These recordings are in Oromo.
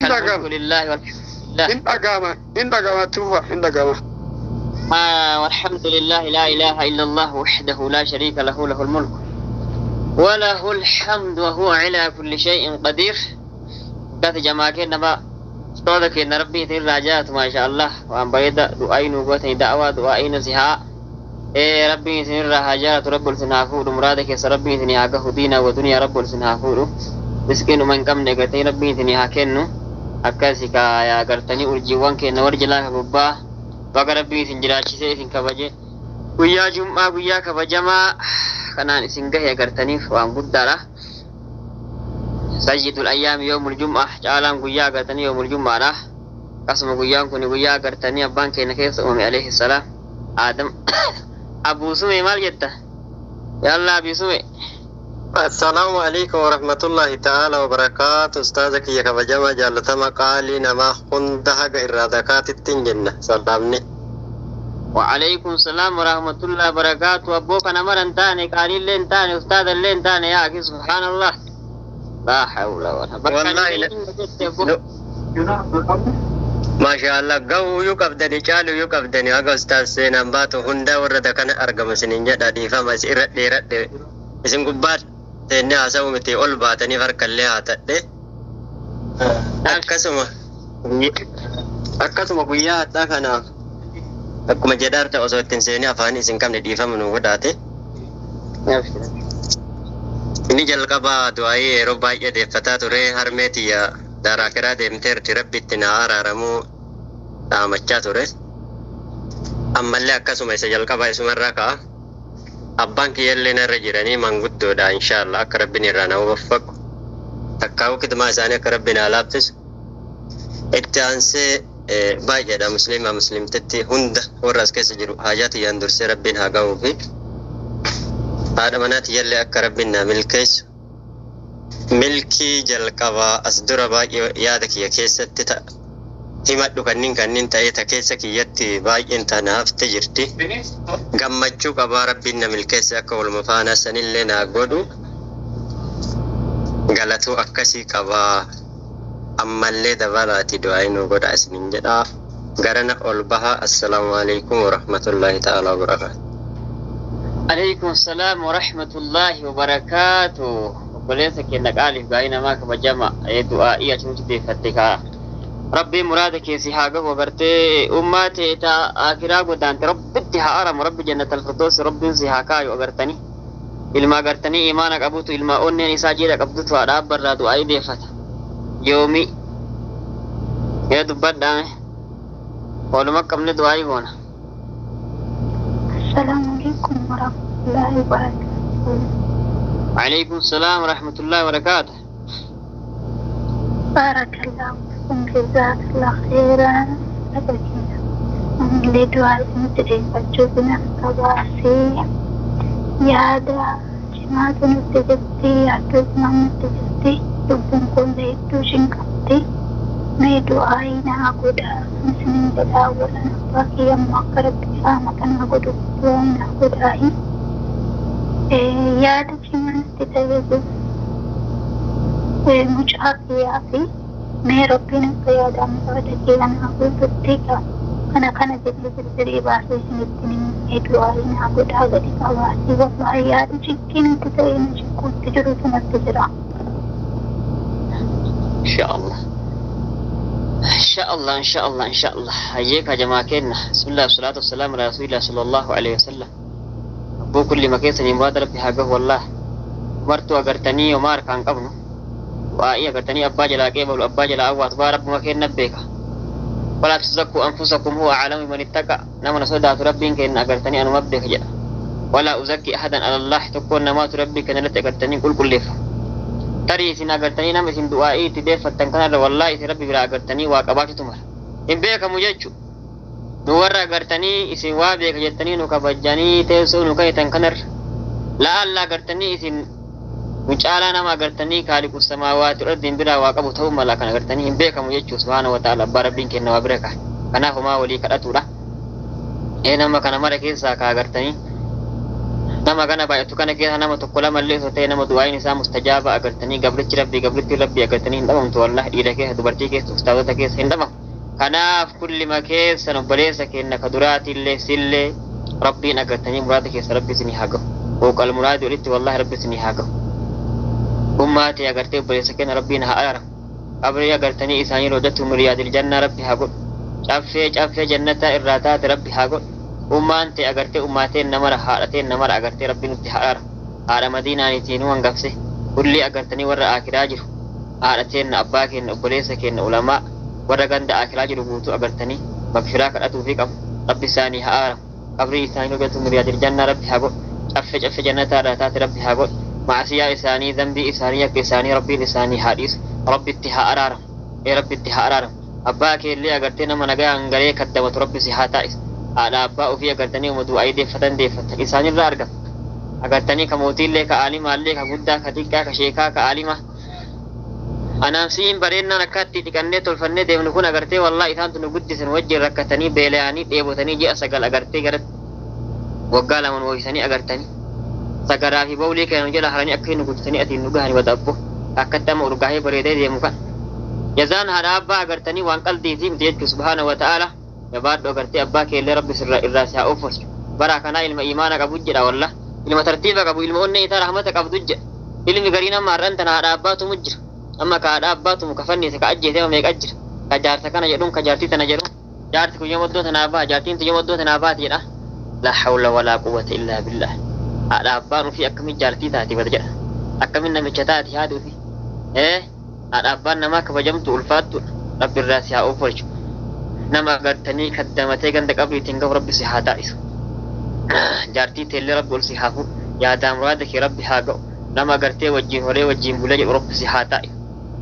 Dhagama. الملك لله والحمد لله. Hin dhagama, hin dhagama, tuufa hin dhagama. والحمد لله لا إله إلا الله وحده لا شريك له، له الملك وله الحمد وهو على كل شيء قدير. كات جماعة كنا استوذ كنا ربي تير راجات ما شاء الله وأن بيد دعائن وقوتني دعوة دعائن سها إيه ربي تير راجات رب السنافور مرادك يا ربي تني هاكه دينا ودنيا رب السنافور مسكين من كم نقتي ربي تني هاكنو akkasi yaa gartanii urjiiwwan keenya warri jalaa gubbaa baga rabbii isin jiraachisee isin kabaje guyyaa jum'aa guyyaa kabajamaa kanaan isin gahe agartaniif waan guddaadha. Sayyidul ayyaami yoomul jum'a, caalaan guyyaa agartanii yoomul jum'aadha. Akkasuma guyyaan kun guyyaa agartanii abbaan keenya keessa uumame alayhi salaam Aadam. Abuu Sume, maal jetta? Yallaa Abii Sume. Assalaamu alaikum warahmatullahi ta'ala wabarakaatu. Ustaaza kiyya kabajamaa, jaallatama, qaalii namaa hunda haga irraa dakaatitti hin jenna salaamni. وعليكم السلام ورحمة الله وبركاته. أبوك أنا مرة انتاني قال لي انتاني أستاذ اللي انتاني يا أخي، سبحان الله، لا حول ولا قوة. Wallahi maasha Allah, ga'uuyyuu qabdani, caaluyyuu qabdani. Haga ustaaz seenaan baatu hunda warra dakana argama isinin jedha. Dhiifama is irra dheeradhe, isin gubbaa teennee haasa'u miti, ol baataniif harkallee haa tadhe. Akkasuma guyyaa hadhaa kana akkuma jedhaarta osoo ittiin seenee afaan isin qabne, dhiifama nu godhaate. Inni jalqabaa du'aayii yeroo baay'ee deeffataa ture, harmee tiyya daaraa deemteerti, rabbi itti naa araaramuu dhaamachaa ture. Ammallee akkasuma isa jalqabaa isumarraa ka'a. Abbaan kiyyallee narra jiranii manguddoodha, inshaallah akka rabbiin irraa na waffaqu. Takkaa'uu kidmaa isaanii akka rabbiin haa laaffisu. Itti aansee baay'eedha, musliima muslimtitti hunda warra as keessa jiru haajaa tiyyaan dursee rabbiin haa ga'uu fi haadha manaa tiyyallee akka rabbiin naa milkeessu. Milkii jalqabaa as dura baay'ee yaada kiyya keessatti ta'a. Himadhu kanniin ta'ee ta keessa kiyyatti baay'een tana hafte jirti. Gammachuu qabaa, rabbiin na milkeesse, akka waluma faana sanillee naa godhu. Galatuu akkasii qabaa. Ammallee dabalaati du'aa nu godha isinin jedhaa. Garana ol baha. Assalaamu alaikum warahmatullahi ta'ala wabarakaatu. عليكم السلام ورحمة الله وبركاته. Obboleessa keenya qaaliif gaa'ii namaa kabajama, du'aa'ii achitti deeffatte kaa. Rabbii muraada keessi haa gahu, agartee ummaa ta'e ta akiraa godaante rabbitti haa aramu, rabbi jannatal firdaus rabbiin si haa kaayu. Agartanii ilma agartanii imaana qabutu, ilma onneen isaa jiidha qabdutu haadha abbarraa du'aa'ii deeffata. Yoomi ee dubbadhaame waluma qabne du'aa'ii goona. السلام عليكم ورحمة الله وبركاته. وعليكم السلام ورحمة الله وبركاته. بارك الله فيكم، جزاك الله خيرا. أبدينا اللي دعاء deeffachuu qabaasee yaada cimaatu nutti jirti, yaaddoo cimaan nutti jirti, lubbuun kun hedduu ishin qabdi. Mee du'aa naa godhaa isinin jedhaa, warra abbaa kiyya immoo akka rabbi qaama kanaa godhu du'aa naa godhaayi. Yaada cimaa nutti ta'ee jiru mucaa kiyyaa fi mee rabbiin akka yaadaan muraada kiyya naa guututti kana kana jedhee zirzirii baasee isinitti himee du'aa naa godhaa gadi qabaasii. Wallahi yaada cinqii nutti ta'ee nu cinquutti jirutu natti jira. إن شاء الله، إن شاء الله، إن شاء الله، إن شاء الله. هيك يا جماعة كنا. بسم الله والصلاة والسلام على رسول الله صلى الله عليه وسلم. أبو كل ما كيسن يمراد ربي حقه والله مرتو أغرتني ومار كان قبنه وآي أغرتني أبا جلا كيبل أبا جلا أوات بارب ما كين نبيك. ولا تزكوا أنفسكم هو أعلم من اتقى. نما صدات ربي كإن أغرتني أنا مبدك جدا ولا أزكي أحدا على الله تكون نما ربي كان لا أغرتني كل كل tarii isin agartanii nama isin du'aa'ii itti deeffattan kanarra wallaahi isin rabbi biraa agartanii waa qabaachutu mala hin beekamu jechu. Nu warra agartanii isin waa beeka jettanii nu kabajanii teessoo nu ka'itan kanarra la'alla agartanii isin nu caalaa nama agartanii kaaliqu samaawaati ardiin biraa waa qabu ta'uu mala kan agartanii hin beekamu jechuu. Subhaana wa ta'ala abbaa rabbiin kenna waa bira kaa'e. Kanaaf homaa walii kadhatudha. Ee nama kana mara keessaa ka agartanii Nama kana baay'atu kana keessa nama tokko lama illee osoo ta'e nama du'aayin isaa mustajaaba agartanii gabrichi rabbii gabritti rabbii agartanii hin dhabamtu wallah dhiira keessa dubartii keessa ustaazota keessa hin dhabamu. Kanaaf kullima keessan obboleessa keenya ka duraatillee sillee rabbiin agartanii muraada keessa rabbi isinii haa gahu. Fooqal muraadii olitti wallahi rabbi isinii haa gahu. Ummaa ta'e agartee obboleessa keenya rabbiin haa araaramu. Qabrii agartanii isaanii roodatu miriyaadil jannaa rabbi haa godhu. Caffee caffee jannataa irraa taate rabbi haa godhu. Ummaan ta'e agartee ummaateen namara haadhateen namara agartee rabbi nutti haa araaramu. Haadha madiinaaniitiin nu hangafse. Kulli agartanii warra akiraa jiru. Haadha teenna abbaa keenya obboleessa keenya ulamaa warra ganda akiraa jiru guutuu agartanii magfiraa kadhatuufi qabu. Rabbi isaanii haa araaramu. Qabrii isaanii roodatu miriyaadil jannaa rabbi haa godhu. Caffee caffee jannataa irraa taate rabbi haa godhu. Maasiyaa isaanii dambii isaanii yakka isaanii rabbiin isaanii haa dhiisu. Rabbitti haa araaramu. Ee rabbitti haa araaramu. Abbaa keellee agartee nama nagaa hangalee kaddamatu rabbi si haa taa'isu. Haadha abbaa ofii agartanii uma du'aayii deeffatan deeffatan isaanirraa argama. Agartanii ka mootiillee ka aalimaallee ka guddaa ka xiqqaa ka sheekaa ka aalima. Anaaf si'iin bareennaan akkaatti dhiqannee tolfannee deemnu kun agartee wallaa isaantu nu guddisan wajjin rakkatanii beela'anii dheebotanii ji'a 9 agartee gara waggaa 2 nu ho'isanii agartanii. Sagaraa fi bawlii keenya nu jala haranii akka nu guddisanii atiin nu gahanii wada abboo. Akkatti amma urgaahee bareedee deemu kan. Jazaan haadha abbaa agartanii waan qaldiitii miti jechuu subhaana wa ta'ala. Jabaadhu agartee abbaa keellee rabbi sirra irraa si haa ooffasu. Bara kanaa ilma imaana qabu jedha wallah. Ilma tartiiba qabu ilma onnee isaa rahmata qabdu jedha. Ilmi gariin amma har'an tana haadha abbaa tumu jira. Amma ka haadha abbaa tumu ka fannise ka ajjeese meeqa jira. Ka jaarsa kana jedhuun ka jaartii tana jedhuun. Jaarti kun yoom iddoo tanaa baha jaartiin tun yoom iddoo tanaa baati jedha. La hawla walaa quwwata illaa billah. Haadha abbaan ofii akkamiin jaartii taati bada jedha. Akkamiin namicha taati haadha ofii. Ee haadha abbaan namaa kabajamtu ulfaattuudha. Rabbi irraa si haa oofalchu. Nama agartanii kaddamatee ganda qabriitiin gahu rabbi si haa taa'isu. Jaartii teellee rabbi ol si haa fuudhu. Yaadaa muraada kee rabbi haa ga'u. Nama agartee wajjin horee wajjin bulee jedhu rabbi si haa taa'isu.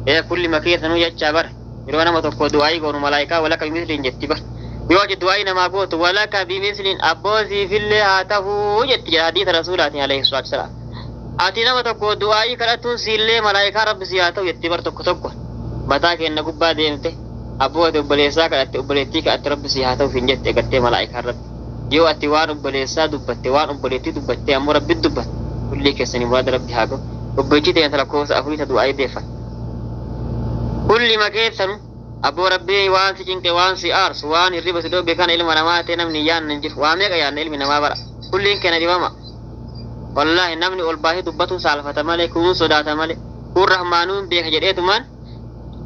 Ee kulli makeessanuu jechaa bara. Yeroo nama tokko du'aayii goonu malaayikaa walaka bimisliin jetti bara. Yoo ati du'aayii namaa gootu walaka bimisliin abboosiifillee haa ta'uu jetti jedha hadiisa rasuulaatiin alayhi salaatu wasalaam. Ati nama tokko du'aayii kadhatuun siillee malaayikaa rabbi si haa ta'u jetti bara tokko tokko. Mataa keenya gubbaa deemte abboo ati obboleessaa kadhatte obboleettii kadhatte rabbi si haa ta'u hin jette agartee malaayikaa rabbi. Yoo ati waan obboleessaa dubbatte waan obboleettii dubbatte ammoo rabbi dubbatte kulli keessanii muraada rabbi haa ga'u. Obboleettii ta'e lakkoofsa 4 ta du'aayii deeffate. Kulli makeessanu abboo rabbii waan si cinqe waan si aarsu waan hirriba si dhoogge kana ilma namaa ta'e namni yaanna hin jiru waa meeqa yaanna ilmi namaa bara kulliin keenya dhibama. Wallaahi namni ol baasee dubbatu saalfata malee kuun sodaata malee kun rahmaanuun beeka jedheetumaan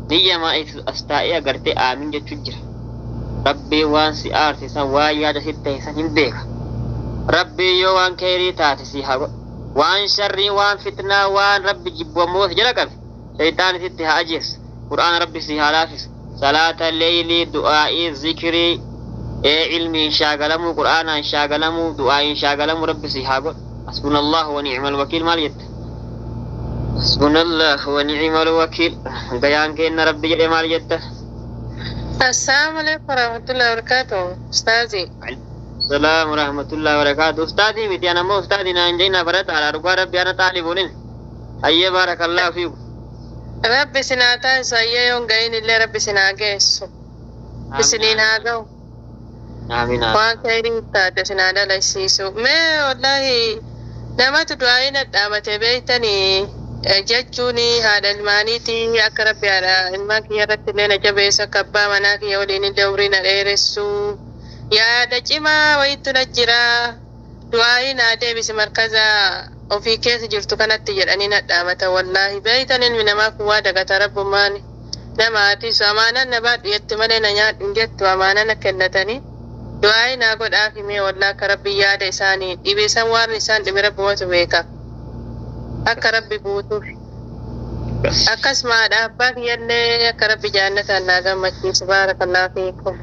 niyyamaa as taa'ee agartee aamin jechuun jira. Rabbii waan si aarse san waan yaada sitti ta'e san hin beeka. Rabbii yoo waan keerii taate si haa godhu. Waan sharrii waan fitnaa waan rabbi jibbu ammoo si jala qabe shaytaan sitti haa ajeessu. Qur'aana rabbi si haa laafisu. Salaata leeylii du'aa'ii zikrii ee ilmiin shaagalamuu qur'aanaan shaagalamuu du'aa'iin shaagalamuu rabbi si haa godhu. Hasbunallahu wa ni'mal wakiil maal jetta? Hasbunallahu wa ni'mal wakiil. Gayaan kenna rabbi jedhe maal jetta? Assalamu alaikum warahmatullahi wabarakatuh. Ustaazi. Salaam wa rahmatullahi wa barakaatu. Ustaadii miti ana ammoo ustaadii naan jennaa barata ala dhugaa rabbi ana xaalibuunin. Hayyee baarakallahu fiiku. Rabbi isin haa taasisu hayyee yoon gahin illee rabbi isin haa geessu. Isiniin haa ga'u. Amiin. Waan khayrii taate isin haa dalasiisu. Mee wallaahi namatu du'aa'ii na dhaamate beektanii jechuun haadha ilmaaniiti akka rabbi haadha ilmaan kiyya irratti illee na jabeessu akka abbaa manaa kiyya waliin illee umrii na dheeressu. Yaada cimaa wayiitu na jira. Du'aa'ii naa deebisi markaza ofii keessa jirtu kanatti jedhanii na dhaamata wallaahi beeytan ilmi namaa kun waa dagata rabbummaan nama haatisu amaanaan na baadhu jetti malee na nyaadhu hin jettu amaanaan na kennatanii du'aa'ii naa godhaaf himee wallaa akka rabbi yaada isaanii dhibe isaan waan isaan dhibe rabbumatu beeka akka rabbi guutuuf akkasuma haadha abbaa kiyyallee akka rabbi jaannataan naa gammachiisu baarakallaahu fiikum.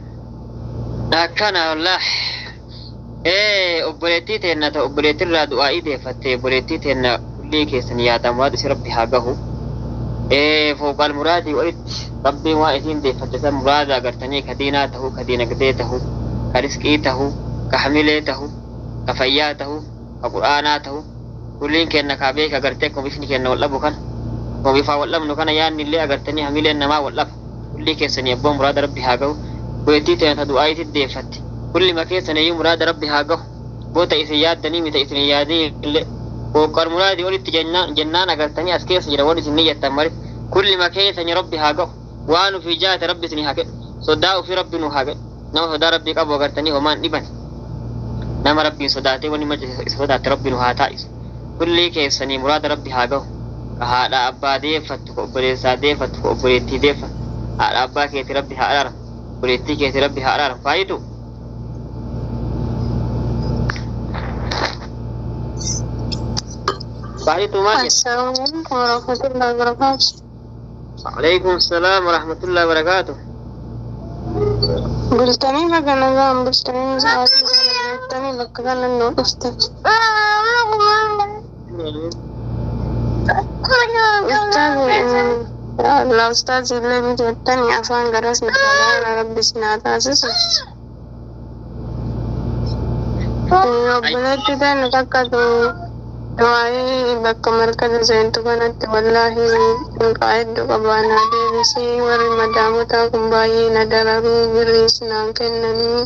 Akkana wallahi. Ee obboleettii teenna ta obboleettiirraa du'aa'ii deeffatte obboleettii teenna kullii keessan yaadaan waan isi rabbi haa gahu. Ee fooqal muraadii walitti rabbiin waan isiin deeffatte san muraada agartanii ka diinaa tahu ka diinagdee tahu ka riskii tahu ka hamilee tahu ka fayyaa tahu ka qur'aanaa tahu kulliin kenna kaa beeka agartee akkuma bifni kenna wal dhabu kana akkuma bifaa wal dhabnu kana yaadni illee agartanii hamileen namaa wal dhaba kullii keessanii abboo muraada rabbi haa gahu. Obboleettii teenna ta du'aa'iitti deeffatte. Kulli ma keessan iyyuu muraada rabbi haa gahu. Boota isin yaaddanii mita isin yaadee illee qoqqar muraadii olitti jennaan agartanii as keessa jira waan isin niyyattan mari kulli makeessanii rabbi haa ga'u waan ufii jaate rabbi isin haa kennu sodaa ufii rabbi nu haa kennu nama sodaa rabbii qabu agartanii homaan dhiban nama rabbiin sodaatee wanni macha isa sodaate rabbi nu haa taa'isu kulli keessanii muraada rabbi haa ga'u ka haadha abbaa deeffattu ka obboleessaa deeffattu ka obboleettii deeffattu haadha abbaa keeti rabbi haa araaramu obboleettii keeti rabbi haa araaramu faayidu faayidu maal jette? Assalaamu alaikum warahmatullahi wabarakatuh. وعليكم السلام ورحمة الله وبركاته. Bultanii baga nagaan bultanii sa'aatii kana geettanii bakka kana nu dhufte. Ustaazi Allah ustaazi illee miti jettanii afaan garas nu dhagaana rabbi si naa taasisu. Obboleetti ta'e takkatu waa'ee bakka markaza seentu kanatti wallaahi dhunqaa hedduu qabaa naa deebisii warri madaamotaa kun baay'ee na dararuu birriis naan kennanii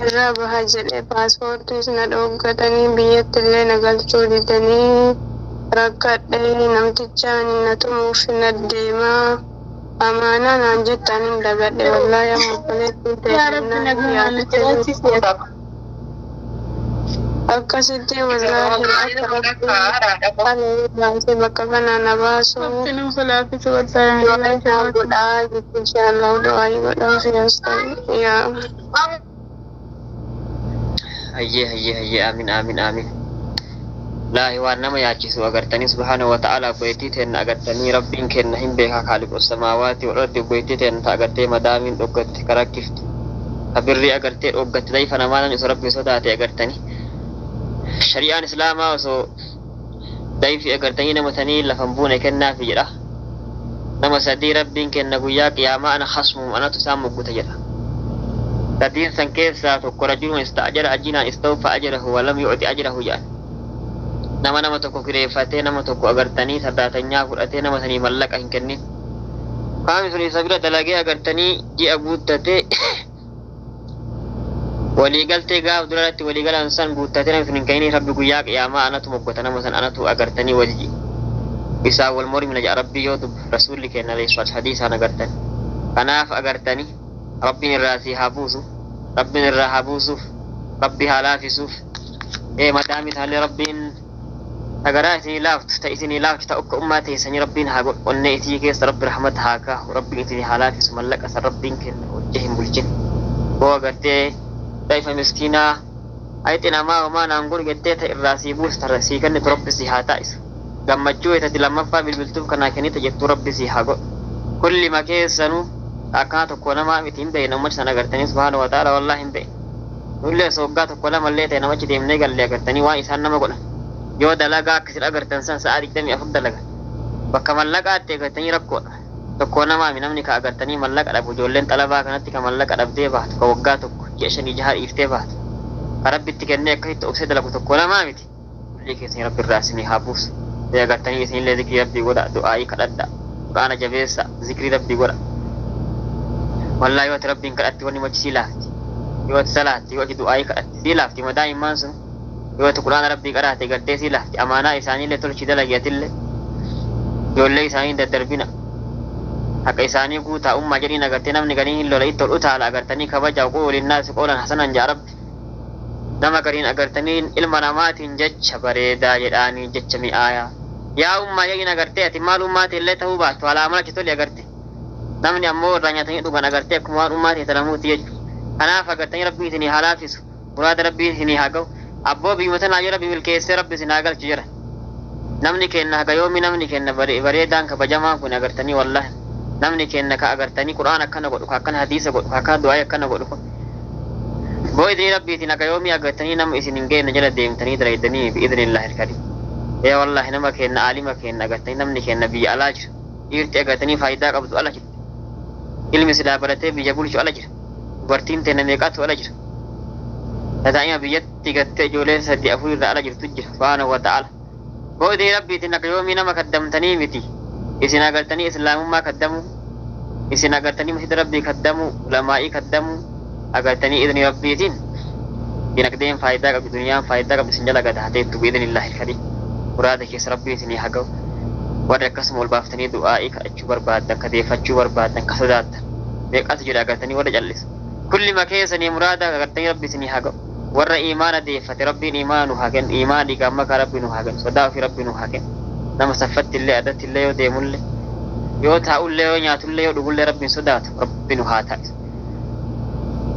irraa baha jedhee paaspoortiis na dhooggatanii biyyatti illee na galchuu didanii rakkadhee namtichaan na tumuuf na deemaa amaanaa naan jettaan hin dagadhe wallaahi amma obboleettiin Yaa Rabbi ta'e nagumaan nu jiraachisi. Akkasitti wallaahi akka rabbiin baasee bakka kana na baasu Rabbi nuuf laafisu wallaahi. du'aa isaa godhaa jechuun inshaallah du'aa godhaa fi yaa. Hayyee hayyee hayyee aamin aamin aamin. Laahi waan nama yaachisu agartanii subhaanahu wa ta'ala obboleettii teenna agartanii rabbiin kenna hin beekaa kaaliqu samaawaati wal ardi obboleettii teenna ta agartee madaamiin dhoggatte karakkiftu. Ka birrii agartee dhoggatte dayfa namaa namni osoo rabbiin sodaate agartanii. Shari'aan islaamaa osoo dayfi agartanii nama sanii lafan buune kennaafi jedha. Nama sadii rabbiin kenna guyyaa qiyaamaa ana khasmum anatu isaan mugguta jedha. Sadiin san keessaa tokko rajulun ista'jara ajinaan istawfa ajrahu wa lam yu'ti ajrahu jedhan. Nama nama tokko kireeffatee nama tokko agartanii saddaatanyaa fudhatee nama sanii mallaqa hin kennin. Qaamni sun isa bira dalagee agartanii ji'a guuttatee waliigaltee gaaf duratti waliigalan san guuttatee namni sun hin kennin rabbi guyyaa qiyaamaa anatu moggota nama san anatu agartanii walji. Isaa wal mormina jedha rabbi yoo dubbu rasuulli kenna alayhi salaatu hadiisaan agartani. Kanaaf agartanii rabbiin irraa si haa buusu rabbiin irraa haa buusuuf rabbi haa laafisuuf ee madaami isaallee rabbiin sagaraa isinii laaftu ta isinii laaftu ta akka ummaa teessanii rabbiin haa godhu onnee isii keessa rabbi rahmata haa kaahu rabbiin isinii haa laafisu mallaqa san rabbiin kenna hojja hin bulchin boo agartee daifa miskiinaa ayxi namaa homaa naan godhu jettee ta irraa sii buusu ta sii kennitu rabbi sii haa taa'isu gammachuu itati lammaffaa bilbiltuuf kanaa kennite jettuu rabbi sii haa godhu kulli ma keessanuu akkana tokko namaa miti hin beekne ummata sana agartanii subhaana wa ta'ala wallahi hin beekne nullee osoo waggaa tokko lama illee ta'e namachi deemnee galle agartanii waan isaan nama godhan yoo dalagaa akkasin agartan san sa'a 24 dalagan bakka mallaqaatti agartanii rakkoodha tokko namaa mi namni ka agartanii mallaqa dhabu ijoolleen xalabaa kanatti ka mallaqa dhabdee baatu ka waggaa tokko ji'a shanii jaha dhiiftee baatu ka rabbitti kennee akkasitti obsee dalagu tokko namaa miti kulli keessanii rabbi irraa isinii haa buusu ee agartanii isinillee zikrii rabbii godha du'aayii kadhadha quraana jabeessa zikrii rabbii godha wallahi yoo ati rabbiin kadhatti wanni machi sii laafti yoo ati salaatti yoo ati du'aayii kadhatti sii laafti madaa immaan sun yoo ati quraana rabbii qaraate gartee sii laafti amaanaa isaaniillee tolchi dalagi atillee ijoollee isaanii daddarbina haqa isaanii guutaa ummaa jedhiin agartee namni gariin hin lola itti ol utaala agartanii kabaja quulinnaasi qoolan hasanan jaa rabbi nama gariin agartanii ilma namaatiin jecha bareedaa jedhaanii jecha mi'aayaa yaa ummaa jedhiin agartee ati maal ummaatii illee ta'uu baattu alaa malaki toli agarte namni ammoo irraa nyaatanii dhugan agartee akkuma waan ummaa ta'e talamuuti jechuudha. Kanaaf agartanii rabbi isinii haa laafisu muraada rabbii isinii haa ga'u abboo biyyuma tanaa yoo rabbi milkeessee rabbi isin haa galchu jira. Namni kenna haga yoomi namni kenna bareedaan kabajamaan kun agartanii wallahi namni kenna ka agartanii qura'aan akkana godhu ka akkana hadiisa godhu ka akkana du'aa akkana godhu kun. Boo idinii rabbiitiin haga yoomii agartanii nama isin hin geenne jala deemtanii dalaydanii bi'idhnillaahi ilkarim. Ee wallahi nama kenna aalima kenna agartanii namni kenna biyya alaa jira. Dhiirti agartanii faayidaa qabdu ala jirti. Ilmi silaa baratee biyya bulchu ala jira. Dubartiin teenya meeqaatu ala jira. Tajaajila biyyatti gattee ijoolleen sadii afur irraa ala jirtu jira. Subhaanahu wa ta'ala. Boodee rabbiitiin akka yoomii nama kaddamtanii miti. Isin agartanii islaamummaa kaddamuu. Isin agartanii masjida rabbii kaddamuu. Ulamaa'ii kaddamuu. Agartanii idni rabbiitiin. Dinagdeen faayidaa qabdi, duniyaan faayidaa qabdi isin jala gad hateettu biidhnillaahi alkariim. Muraada keessa Rabbiin isinii haa ga'u. Warri akkasuma ol baaftanii du'aa'ii kadhachuu barbaaddan, ka deeffachuu barbaaddan, ka sodaattan. Meeqatu jira agartanii warra callisu. Kulli makeessanii muraada agartanii Rabbi isinii haa ga'u. Warra imaana deeffate Rabbiin imaana nu haa kennu. Imaana dhiigaan makaa Rabbi nu haa kennu. Sodaa ofii Rabbi nu haa kennu. Nama saffatti illee adatti illee yoo deemullee yoo taa'ullee yoo nyaatullee yoo dhugullee Rabbiin sodaatu Rabbi nu haa taasisu.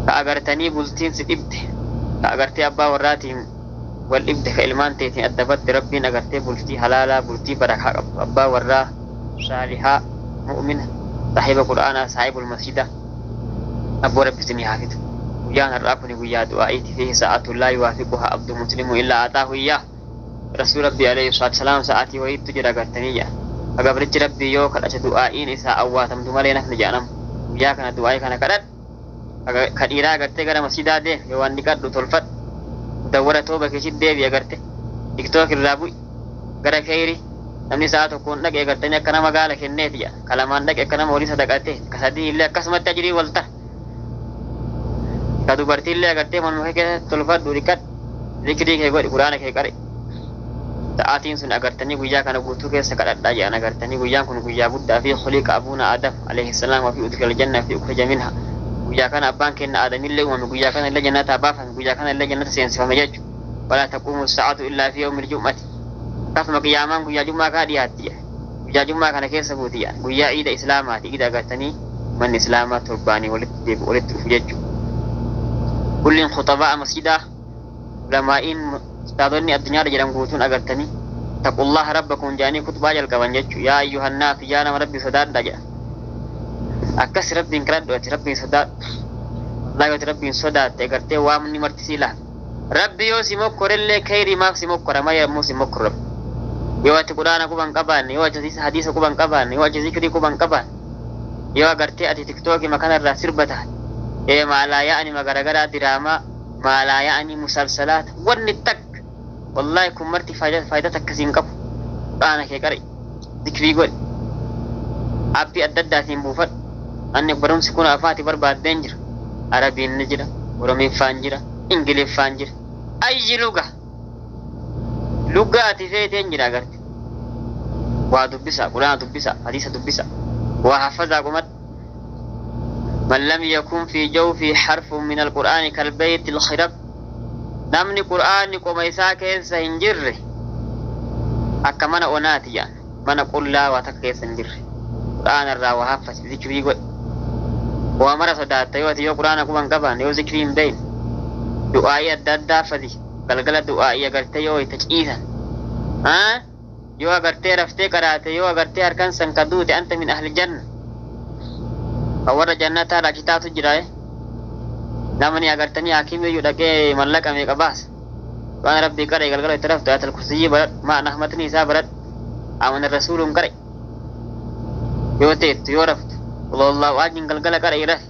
Ka agartanii bultiin si dhibde, ka agartee abbaa warraatiin wal dhibde, ka ilmaan teetiin adda batte Rabbiin agartee bultii halaalaa, bultii barakaa qabdu, abbaa warraa saalihaa, mu'mina, saahiba qur'aanaa, saahibul masjida, abboo Rabbi isinii haa fidu. Guyyaan har'aa kuni guyyaa du'aa'iiti fi sa'aatu laa yuwaafiquhaa abdu muslimu illaa ataahu iyyaa. Rasuul Rabbii alayhi salaatu salaam sa'aatii wayiittu jira agartanii jedha. Ka gabrichi Rabbii yoo kadhate du'aa'iin isaa awwaatamtu malee nafni jedhanam. Guyyaa kana du'aa'ii kana kadhadhu. Ka dhiiraa agartee gara masjidaa deem yoo waan dhiqadhu tolfadhu. Dawwara tooba keessatti deebi agarte. Tiktook irraa bu'i. Gara keeyri namni sa'a tokkoon dhaqe agartanii akka nama gaala kenneeti jedha. Ka lamaan dhaqe akka nama horii sadaqatee. Ka sadii illee akkasumatti ajirii wal ta'a. Ka dubartii illee agartee manuma kee keessatti tolfadhu dhiqadhu. Zikrii kee godhi quraana kee qari. Sa'aatiin sun agartanii guyyaa kana guutuu keessa kadhadhaa jedhan agartanii guyyaan kun guyyaa guddaa fi khuliqa abuuna Adam alayhi salaam wa fi udkhila janna fi ukhrija minha. Guyyaa kana abbaan keenya Aadamillee uumame guyyaa kana illee jannataa baafame guyyaa kana illee jannata seensifame jechuudha. Walaa taquumu sa'aatu illaa fi yawmil jum'ati. Akkasuma qiyaamaan guyyaa jum'aa kana dhiyaatti jedha. Guyyaa jum'aa kana keessa buuti jedha. Guyyaa iida islaamaati. Iida agartanii manni islaamaa torbaanii walitti deebi'u walitti dhufu jechuudha. Kulliin khutabaa masjidaa ulamaa'iin ustaadonni addunyaarra jedhan guutuun agartanii taqullaha rabbakum jedhanii kutbaa jalqaban jechuudha. Yaa ayyuhannaas yaa nama rabbi sodaadhaa jedha. Akkas rabbiin kadhadhu ati rabbiin sodaadhu. Wallaahi ati rabbiin sodaatte agartee waamni marti si lafa. Rabbi yoo si mokkorellee khayrii maaf si mokkora ma yommuu si mokkoru rabbi. Yoo ati quraana quban qabaanne, yoo ati hadiisa quban qabaanne, yoo ati zikrii quban qabaanne, yoo agartee ati tiktookii makanarraa sirba taate, ee maalaa yaa'ani magaragaraa diraamaa, maalaa yaa'ani musalsalaata, wanni takka wallaahi kun marti faayidaa takka siin qabu. Quraana kee qari, zikrii godhi, aappii adda addaatiin buufadhu. Anni barumsi kun afaati barbaaddeen jira. Arabiin ni jira, Oromiffaan jira, Ingiliffaan jira. Ayyi luga. Luga ati feeteen jira agarte. Waa dubbisa, quraana dubbisa, hadiisa dubbisa. Waa hafazaa qumad. Man lam yakun fi jawfi harfun min alqur'aani kalbeyti alkhirab. Namni qur'aanni qoma isaa keessa hin jirre akka mana onaati jedhan. Mana qullaa waa takka keessa hin jirre. Qur'aana irraa waa haffasi, zikrii godhi. Waa mara sodaatta yoo ati yoo quraana quban qabaanne yoo zikrii hin beekne du'aa'ii adda addaa fadi galgala du'aa'ii agartee yoo itti ciisan yoo agartee raftee qaraate yoo agartee harkan san ka duute anta min ahli janna ka warra jannataa raakitaatu jira namni agartanii hakiimiyyuu dhaqee mallaqa meeqa baasa waan rabbii qaree galgala itti raftu ayatal kursiyyii baradhu maa nahmatni isaa baradhu amana rasuuluun qare yoo teettu yoo raftu wallahu ajin galgala qara rafi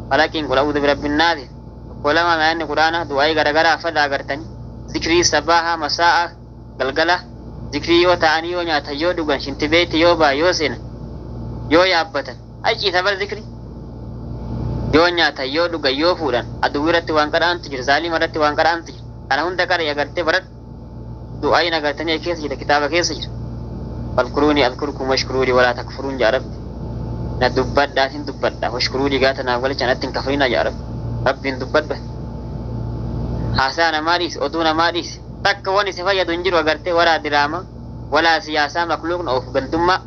falaqiin qul a'uudhu birabbin naasi tokko lama maanni quraana du'aa'ii garagaraa fadha agartanii zikrii sabaaha masaa'a galgala zikrii yoo ta'anii yoo nyaatan yoo dhugan shintibeetti yoo baa yoo seenan yoo yaabbatan achiisa bar zikrii yoo nyaatan yoo dhugan yoo fuudhan aduwwi irratti waan qara'antu jira zaalima irratti waan qara'antu jira kana hunda qara agartee baradhu du'aa'iin agartanii keessa jira kitaaba keessa jira fadkuruunii adkurkum washkuruunii walaa takfuruun jaa rabbi na dubbadhaa sin dubbadha washkuruunii gaata naaf galcha natti hin kafarinaa jaa rabbi rabbiin dubbadhu haasaa namaa dhiisi oduu namaa dhiisi takka waan isa fayyadu hin jiru agartee walaa diraamaa walaa siyaasaa makluuqna of gandummaa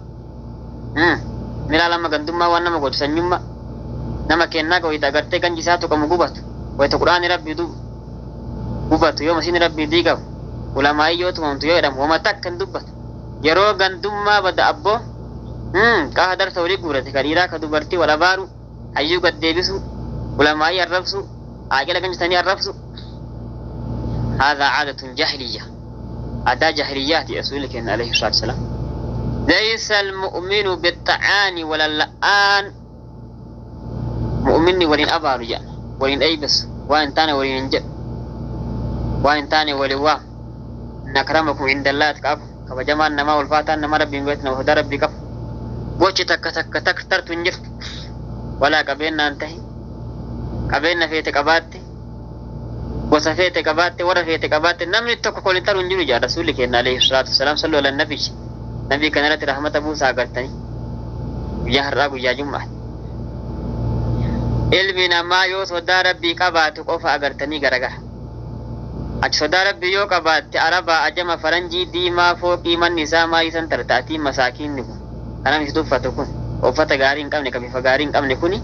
miraa lama gandummaa waan nama godhu sanyummaa nama kennaa ka wayita agartee ganji isaa tuqamu gubatu wayita quraani rabbii gubatu yoo masiin rabbii diigamu ulamaa'ii yoo tumamtu yoo jedhamu wama takka hin dubbatu yeroo gandummaa bada abboo qaha darsa walii guurate ka dhiiraa ka dubartii wal abaaru hayyuu gad deebisu ulamaa'ii arrabsu aaqila ganjitanii arrabsu هذا عادة جاهلية عادة جاهليات رسول الله عليه الصلاة والسلام ليس المؤمن بالطعان ولا اللآن مؤمني ولين أبارو جاء ولين أيبس وإن تاني ولين جد وإن تاني ولين وام إن أكرمكم عند الله أتقاكم كبجمان نما والفاتان نما ربي بيتنا وهدى ربي كف gochi takka takka takka tartu hin jirtu walaa qabeenyaan tahi qabeenya feete qabaatte Gosa feete qabaatte, warra feete qabaatte, namni tokko kolin taru hin jiru jaa rasuulli keenya alayhi salaatu wasalaam. Sallu ala nabi. Nabii kanarratti rahmata buusaa agartanii. Guyyaa har'aa guyyaa jummaa. Ilmi namaa yoo sodaa rabbii qabaatu qofa agartanii garagara. Ati sodaa rabbii yoo qabaatte arabaa, ajama, faranjii, diimaa, fooqii, manni isaa maalii san tarta atiin masaakiinni kun. Kanaaf itti uffatu kun uffata gaarii hin qabne, ka bifa gaarii hin qabne kuni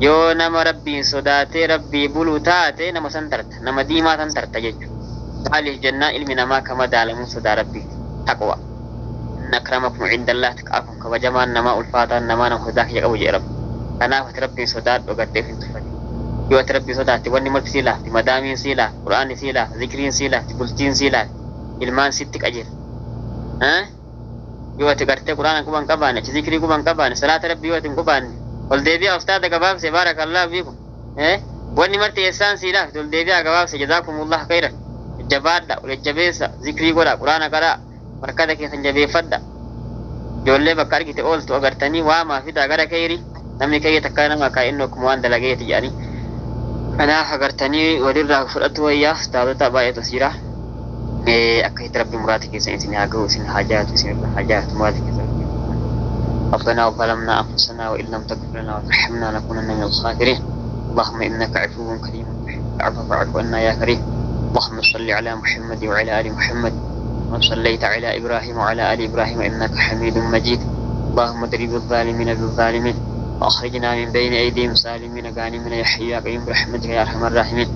yoo nama rabbiin sodaatee rabbii bulu taate nama san tarta, nama diimaa san tarta jechuudha. Maaliif jennaan ilmi namaa ka madaalamuun sodaa rabbiiti. Taqwa. Inna akramakum indallah atqaakum, kabajamaan namaa ulfaataan namaa nama sodaa kiyya qabu jedhe rabbi. Kanaaf ati rabbiin sodaadhu agartee hin tuffatin. Yoo ati rabbiin sodaatte wanni marti sii laafti, madaamiin sii laafti, qur'aanni sii laafti, zikriin sii laafti, bultiin sii laafti, ilmaan sitti qajeela. Yoo ati gartee qur'aana quban qabaanne, achi zikrii quban qabaanne, salaata rabbii yoo ati hin qubaanne, ol deebi'aa ustaada gabaabse baarakallaahu fiikum. Wanni marti eessaan sii laafti ol deebi'aa gabaabse jazaakumullah khayran. Jabaadha, ol jabeessa, zikrii godha, qur'aana qaraa, barkata keessan jabeeffadha. Ijoollee bakka argite ooltu agartanii waamaa fidaa gara keeyri. Namni keeyya takka nama kaa'innu akkuma waan dalageeti jedhanii. Kanaaf agartanii walirraa fudhatu wayyaa ustaadota baay'eetu as jira. Akka itti rabbi muraata keessan isin haa gahu, isin haa jaatu, isin irra haa jaatu muraata keessan. ربنا ظلمنا أنفسنا وإن لم تغفر لنا وترحمنا لنكونن من الخاسرين. اللهم إنك عفو كريم تحب العفو فاعف عنا يا كريم. اللهم صل على محمد وعلى آل محمد كما صليت على إبراهيم وعلى آل إبراهيم إنك حميد مجيد. اللهم اضرب الظالمين بالظالمين وأخرجنا من بين أيديهم سالمين غانمين يا حي يا قيوم برحمتك يا أرحم الراحمين.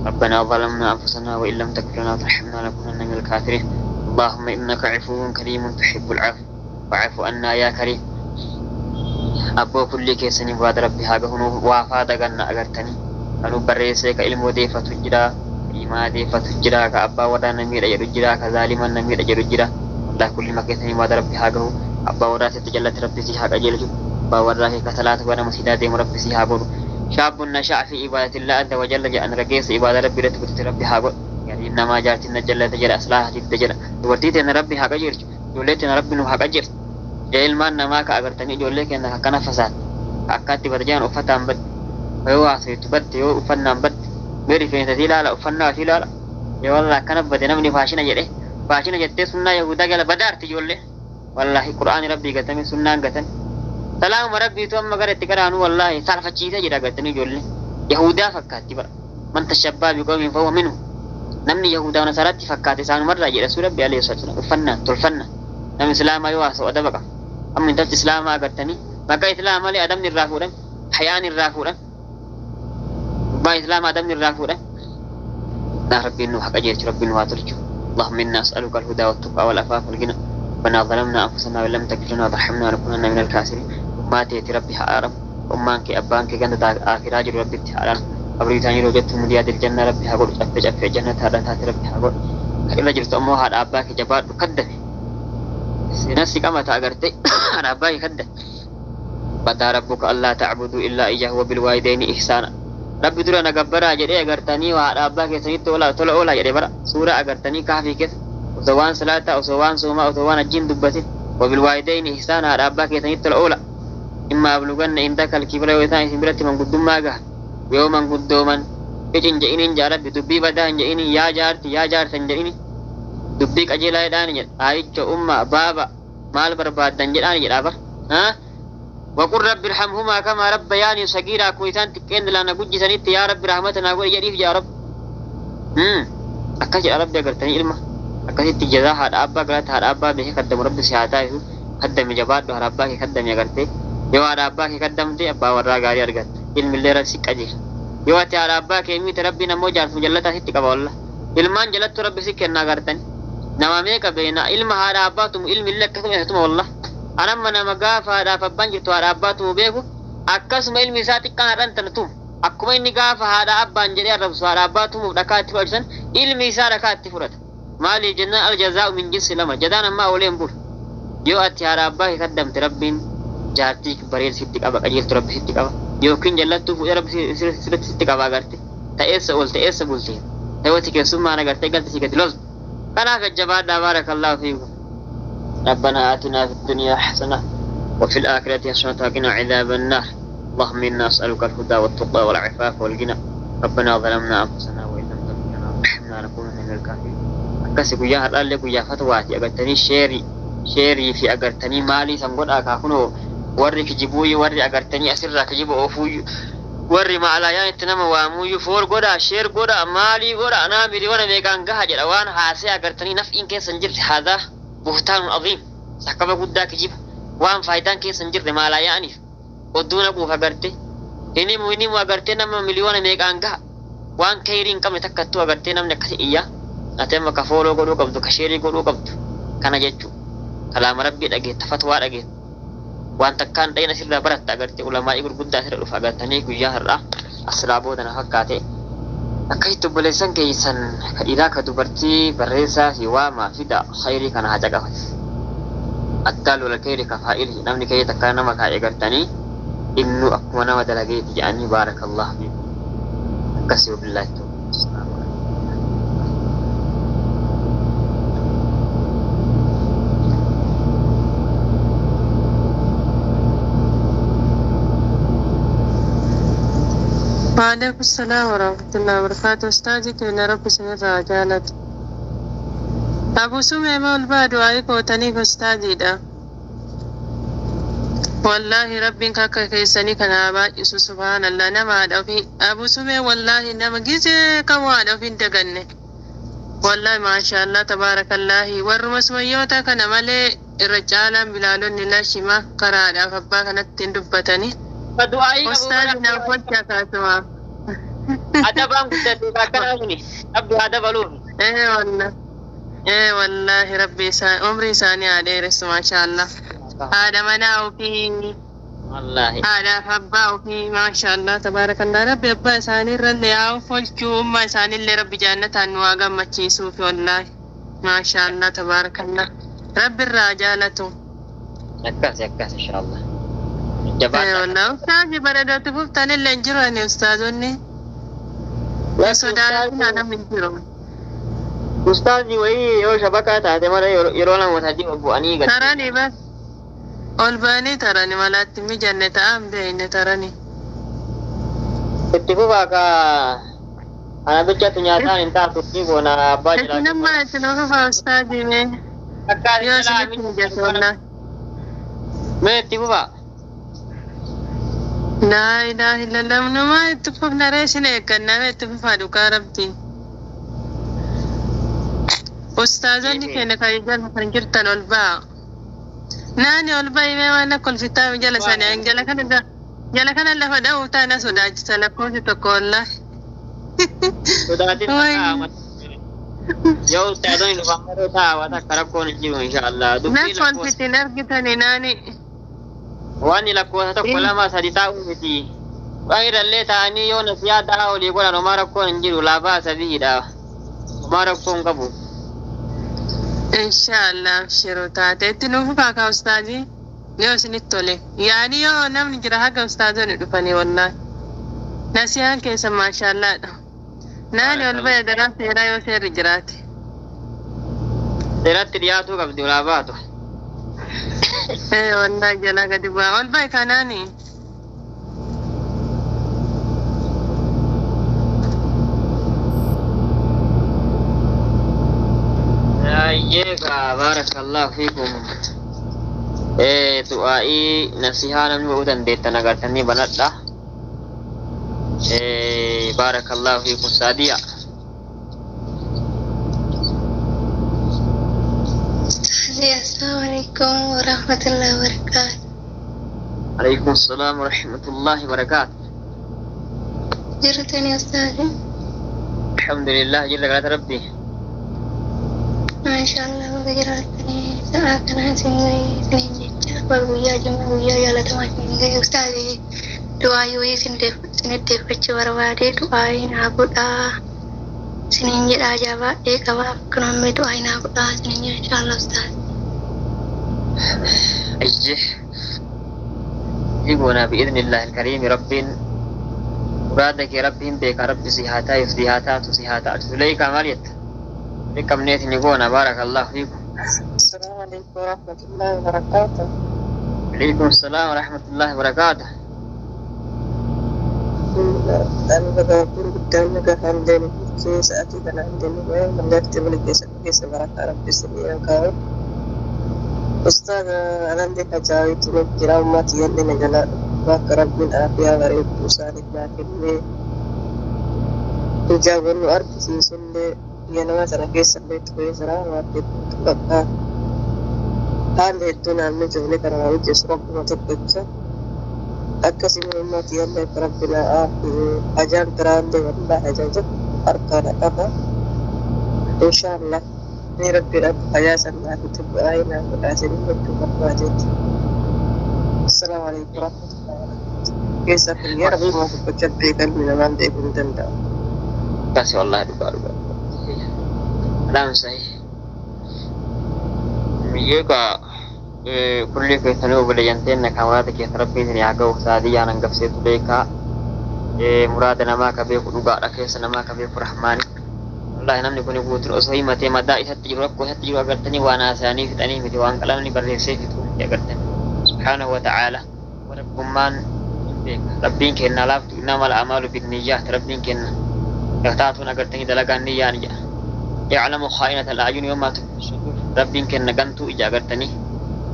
ربنا ظلمنا أنفسنا وإن لم تغفر لنا وترحمنا لنكونن من الكافرين. اللهم إنك عفو كريم تحب العفو فاعف عنا يا كريم. Abboo kulli keessanii muraada rabbi haa gahu waafaa daganna agartanii kanuu barreessee ka ilmoo deeffatu jira, ka imaa deeffatu jira, ka abbaa warraa namiidha jedhu jira, ka zaaliman namiidha jedhu jira. Wallahi kulli ma keessanii muraada rabbi haa gahu. Abbaa warraa sitti jallatti rabbi si haa qajeelchu. Abbaa warraa kee ka salaata gara masjiidaa deemu rabbi si haa godhu. Shaabun nasha'a fi ibadatillah azza wa jalla jedhan rageessa ibaada rabbi irratti guddate rabbi haa godhu. Gariin namaa jaartiin na jallate jedha, aslaaha didde jedha. Dubartii teenya rabbi haa qajeelchu. Ijoollee teenya rabbi nu haa qajeelchu. Ilmaan namaa ka agartanii ijoollee keenya akkana fasaad ka akkaatti bada uffataan badde yoo haasoftu badde yoo uffannaan badde mee rifeensa sii ilaala uffannaa sii ilaala yoo wallah akkana bade namni faashina jedhe faashina jettee sunnaa yahudaa jala badaarti ijoollee wallahi qur'aani rabbii gatame sunnaan gatame salaamuma rabbiitu amma gara itti qaraanu wallahi saalfachiisee jira gatanii ijoollee yahudaa fakkaatti bara man tashabbaa biqawmin fahuwa minhu namni yahudaa nasaratti fakkaate isaanumarraa jedha suu rabbi alayhi salatu uffannaan tolfannaa namni islaamaa yoo haasa'u adaba qaba. Amma intalti islaamaa agartanii maqaa islaamaa malee adabni irraa fuudhan, hayaan irraa fuudhan, abbaa islaamaa adabni irraa fuudhan. Naa rabbiin nu haa qajeelchu, rabbiin nu haa tolchu. اللهم إنا أسألك الهدى والتقى والعفاف والغنى. ربنا ظلمنا أنفسنا وإن لم تغفر لنا وترحمنا لنكونن من الخاسرين. أماتي ربي حارم أمانك أبانك جنة آخرة جل ربي حارم قبري ثاني رجعت من رياض الجنة ربي هقول أفج أفج جنة هذا تات ربي هقول إلا جلت أمها هذا أباك جبار مقدم نفسي كما تأجرت أنا أباك كده قضى ربك ألا تعبدوا إلا إياه وبالوالدين إحسانا. ربي درا نجبرا جري أجرتني وعلى أباك سنيت ولا طلع ولا جري برا سورة أجرتني كافي كيف وسوان صلاة وسوان صوم وسوان الجن دبتين وبالوالدين إحسانا على أباك سنيت الأولى إما أبلغن عندك الكبر وإثان سبرة من قدوم ما جه يوما قدوما إجن جئني جارت بدبي بدان جئني يا جارت يا جارت جئني دبيك أجيلا يدان جل عايش أمة بابا مال برباد دنجل جل أبا ها وقل رب ارحمهما كما ربياني صغيرا كويتان تكين لا نجوج سنيت يا رب رحمتنا قول يا يا رب أكاش يا رب يا إلما أكاش تجزا هاد أبا قالت هاد أبا به خدم رب سياتا خدم جباد هاد أبا خدم يا قرتي يا هاد أبا خدم تي أبا ورا غاري أرجع علم اللي رسك أجي يا تي هاد أبا كيمي تربي نمو جار مجلة ستك والله علمان جلت رب سك ناقرتن نوامي كبينا علم هاد أبا تم علم اللي كتم تم والله أنا من مقاف هذا فبنجت هذا أبا تم بيجو أكاس ما علم ساتك كان رنتن تم أكما إني قاف هذا أبا أنجري الرب سوار أبا تم ركعت فرسن علم سار ركعت فرت مالي جنة الجزاء من جنس لما جدانا ما أولين بول يو أتي هذا أبا يقدم تربين جارتيك بريل ستك أبا أجيل تربي ستك أبا يوكين جلتو فوق رب ستك أبا قرتي تأس أول تأس بولتي تأوتي كسوم أنا قرتي قلت سكت لوز كنا في الجبال بارك الله فيكم. ربنا آتنا في الدنيا حسنة وفي الآخرة حسنة وقنا عذاب النار. اللهم إنا نسألك الهدى والتقى والعفاف والغنى. ربنا ظلمنا أنفسنا وإن لم تغفر لنكونن من الكافرين. Akkasi guyyaa har'aallee guyyaa fatwaati agartanii sheerii sheerii fi agartanii maalii san godhaa kaa kunoo warri kijibuuyyu warri agartanii asirraa kijiba oofuuyyu warri maalaayaan itti nama waamuuyyu fool godhaa sheer godhaa maalii godhaa naa miliyoona meeqaan gaha jedha waan haasee agartanii naf'iin keessa hin jirre haadhaa buhtaanun aziim sakkaba guddaa kijiba waan faayidaan keessa hin jirre maalaayaaniif odduu naquuf agarte hinimu hinimu agartee nama miliyoona meeqaan gaha waan kayrii hin qabne takkattuu agartee namni akkasi iyyaa ati amma ka fooloo godhuu qabdu ka sheerii godhuu qabdu kana jechuu kalaama rabbii dhageetta fatwaa dhageetta waan takkaan dhayina sirraa baratta agartee ulamaa'ii gurguddaa asirra dhufa agartanii guyyaa har'aa asirraa booda na fakkaate akkasitti obboleessan keessan ka dhiiraa ka dubartii barreessaa fi waamaa fida khayrii kana haa caqafate addaa lola khayrii ka faa'ili namni kayrii takkaa nama kaa'e agartanii innu akkuma nama dalageeti jedhanii baarakallahu fiikum akkasii wabillaahi tawfiiq. وعليكم السلام ورحمة الله وبركاته. أستاذي كنا رب سنرى جالت أبو سمع مول بعد وعيك وتنيك أستاذي دا والله ربي كاكا كيساني كان أبا سبحان الله نما أدوفي أبو سمع والله نما جيزي كم أدوفي انتقني والله ما شاء الله تبارك الله ورمس ويوتا كان مالي الرجال بلالون لا شما قرار أفبا كانت تندبتني Du'aayii qabu أستاذي نوفل كاتما adabaan guddate akkanaa suni abdu haa dabaluuf. إيه والله إيه والله ربي عمري ثاني عليه رسول ما شاء الله هذا مناو في Wallaahi. هذا فباو في ما شاء الله تبارك الله ربي أبا ثاني رن يا فولكو أما ثاني اللي ربي جنة أنواع ما تشيسو في والله ما شاء الله تبارك الله ربي الرجالة Akkas akkas inshaallah. إيه Jabaadhaa. والله أستاذي بردو تفوت اللي انجروني أستاذوني سوداني أنا من جرو Ustaazi wayii yoo shabakaa taate mara yeroo lama sadii ol bu'anii gad. تراني بس ألباني تراني ملات مجنة أم بين تراني Itti fufaa ka ana bichatti nyaataan hin taatu ni goona abbaa jiraachuu. Isinummaa isin ofufa ustaadii mee Akkaati yoo jalaa isinitti mijatu wallaahi. Mee itti fufaa. Laa ilaaha illallah numaa itti fufna ree isin eeggannaa mee itti fufaa dhugaa rabbii. Ustaazonni keenya kan jala kan jirtan ol ba'a. Naani ol ba'i mee waan akka kolfitaa jala sanii jala kana jala kana lafa dha'uu taana sodaachisa lakkoofsi tokko wallaahi. Sodaatin Wayi. ta'a. Yoo ustaazonni dhufan maree ta'a waan akka rakkoon hin jiru inshaallah. Dubbii Nas lakkoofsa. kolfitiin argitanii naani. Waan lakkoofsa tokko lama sadi taa'uu miti. Waan irrallee ta'anii yoo nasiyaa ta'a olii godhan homaa rakkoon hin jiru laafaa sadiidha. Homaa rakkoon hin qabu. Inshaallah abshiruu taate itti nuuf fufaa ustaazii yoo isinitti tole yaani yoo namni jira haga ustaazonni dhufanii wallaahi nasiyaan keessa maashaallaadha naani ol ba'e daraa seeraa yoo seerri jiraate Seeratti dhiyaatuu qabdi olaa baatu. ee wallaahi jalaa gadi bu'aa ol ba'e kanaani Ayyeegaa baarakallahu fiikum. Du'aa'ii nasihaa namni godhuu dandeettan agartanii banadha. Baarakallahu fiikum saadiya. Assalamualaikum warahmatullahi wabarakatuh. Alaykum salaam wa rahmatullahi wa barakaatu. Jirtani Ustazi? Alhamdulillah jirra galata rabbi. Masha Allah baga jiraatanii sa'a kana isin gahee isiniin jecha baga guyyaa jimma guyyaa jaalatamaa isin gahee Ustazi du'aa yoo isinitti deeffachuu barbaade du'aa naa godhaa isiniin jedhaa jabaadhee qabaa akkanumallee du'aa naa godhaa isiniin jedha inshallah Ustazi. Ayyee. Jigoona bi'idhnillahi alkariimi rabbiin muraada kee rabbiin beeka rabbi si haa taayif si haa taatu si haa taatu. Suleekaa maal jetta? Dhiqamneeti ni goona baarakallahu fiikum. السلام عليكم ورحمة الله وبركاته. Alaykum salaam wa rahmatullahi wa barakaatu. Ani baga guddaan nagaa kan deemu keessa ati kana hin deemu mallattii wali keessa keessa barakaa rabbi isinii haa kaa'u. Ustaaz anallee ajaa'itu nu jira ummati yalli na jala bakka rabbiin aafiyaa bareedduu isaaniif naa kennee ijaan nu argisiisullee biyya nama sana keessallee turee jira waan hedduutu bakka haalli hedduu naannoo ijoollee kana waa hojjetu rabbuma tokkicha akkasuma ummati yalli akka rabbi naa aafiyu ajaan biraallee wallaahi ajaaja harkaadha qaba inshaallah ni rabbiin akka fayyaa sannaa fi du'aa naa godhaa jechuu barbaadeetti. Assalaamu alaikum warahmatullahi wabarakatuh. Keessa fayyaa rabbuma tokkicha beekan namaan beekuu hin danda'u. Kasi wallahi dhugaa dhugaa. Kalaam sahih. Miyyee kaa kulli keessanii obboleeyyan kan muraada keessa rabbiin isin haa ga'u saadiyyaan hangafseetu beekaa muraada namaa ka beeku dhugaadha keessa namaa ka beeku rahmaani. Wallahi namni kun guutuun osoo himatee madaa isatti jiru rakkoo isatti jiru agartanii waan haasa'anii fixanii miti waan qalamni barreessee fixuu miti agartanii. Subhaanahu wa ta'aala rabbummaan hin beeka. Rabbiin kenna laaftu innamal a'maalu binniyyaat rabbiin kenna. Taatuun agartanii dalagaan niyyaan jedha. Ya'lamu khaa'inata al-a'yun yawma tukfi sudur. Rabbiin kenna gantuu ija agartanii.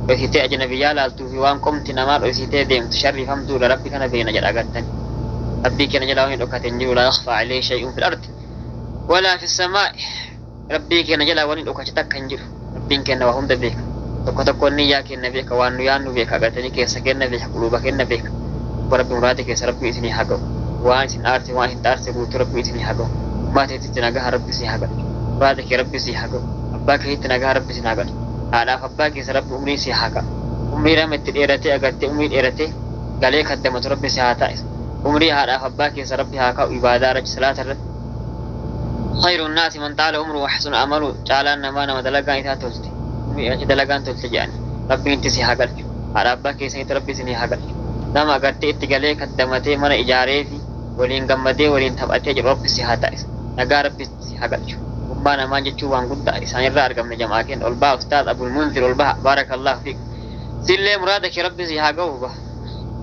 Dhoksitee ajnabiyyaa laaltuu fi waan qomti namaa dhoksitee deemtu sharrifamtuudha rabbi kana beena jedha agartanii. Rabbii kenna jalaa waan hin dhokate hin jiru laa yakhfaa alayhi shay'un fil ardi walaa fis samaa'i. Rabbii kenna jalaa waan hin dhokate takka hin jiru. Rabbiin kenna waa hunda beeka. Tokko tokkoon niyyaa kenna beeka waan nu yaannu beeka agartanii keessa kenna beeka quluuba kenna beeka. Rabbi muraada keessa rabbi isinii haa ga'u. Waan isin aarse waan isin xaarse guutuu rabbi isinii haa ga'u. Ummaa teetitti nagaa rabbi isinii haa galchu. Muraada kee rabbi isinii haa ga'u. Abbaa keetitti nagaa rabbi isin haa galchu. Haadhaaf abbaa keessa rabbi umrii si haa ka'u. Umrii lama itti dheeratee agartee umrii dheeratee galee kaddamatu rabbi si haa taasisu. Umrii haadhaaf abbaa keessa rabbi haa ka'u ibaadaa irratti salaata irratti. خير الناس من طال عمره وحسن عمله caalaan namaa nama dalagaan isaa tolte. Umrii achi dalagaan tolte jedhani. Rabbiin itti si haa galchu. Haadha abbaa keessanitti rabbi isinii haa galchu. Nama agartee itti galee kaddamatee mana ijaaree fi waliin gammadee waliin taphatee jiru rabbi si haa taasisu. Nagaa rabbi si haa galchu. Ummaa namaa jechuun waan guddaa isaanirraa argamne jamaa keenya ol baha ustaaz Abul Munzir ol baha baarakallahu fiik. Sillee muraada kee rabbi si haa ga'u ba.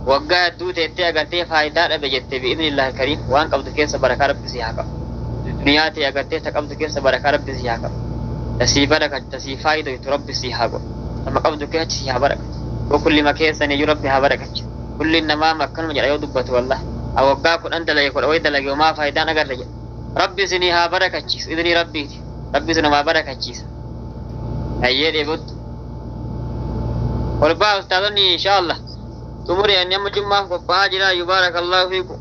Waggaa hedduu teettee agartee faayidaa dhabe jette bi'idhnillahi kariim waan qabdu keessa barakaa rabbi si haa qabu. Duniyaa ta'e agartee ta qabdu keessa barakaa rabbi si haa qabu. Tasii barakatu tasii faayidoytu rabbi si haa godhu. Nama qabdu keessa si haa barakatu. Kullima keessaniyyuu rabbi haa barakachu. Kulli namaa akkanuma jedha yoo dubbatu wallah. Waggaa 10 dalage 10 wayi dalage homaa faayidaan agarra jedha. Rabbi isinii haa barakachiisu idinii rabbiiti. Rabbi isinumaa barakachiisa. Hayyee dheebottu. Ol baha ustaazonni inshaallah. Xumuri ani amma jummaaf qophaa'aa jira yubaarakallahu fiikum.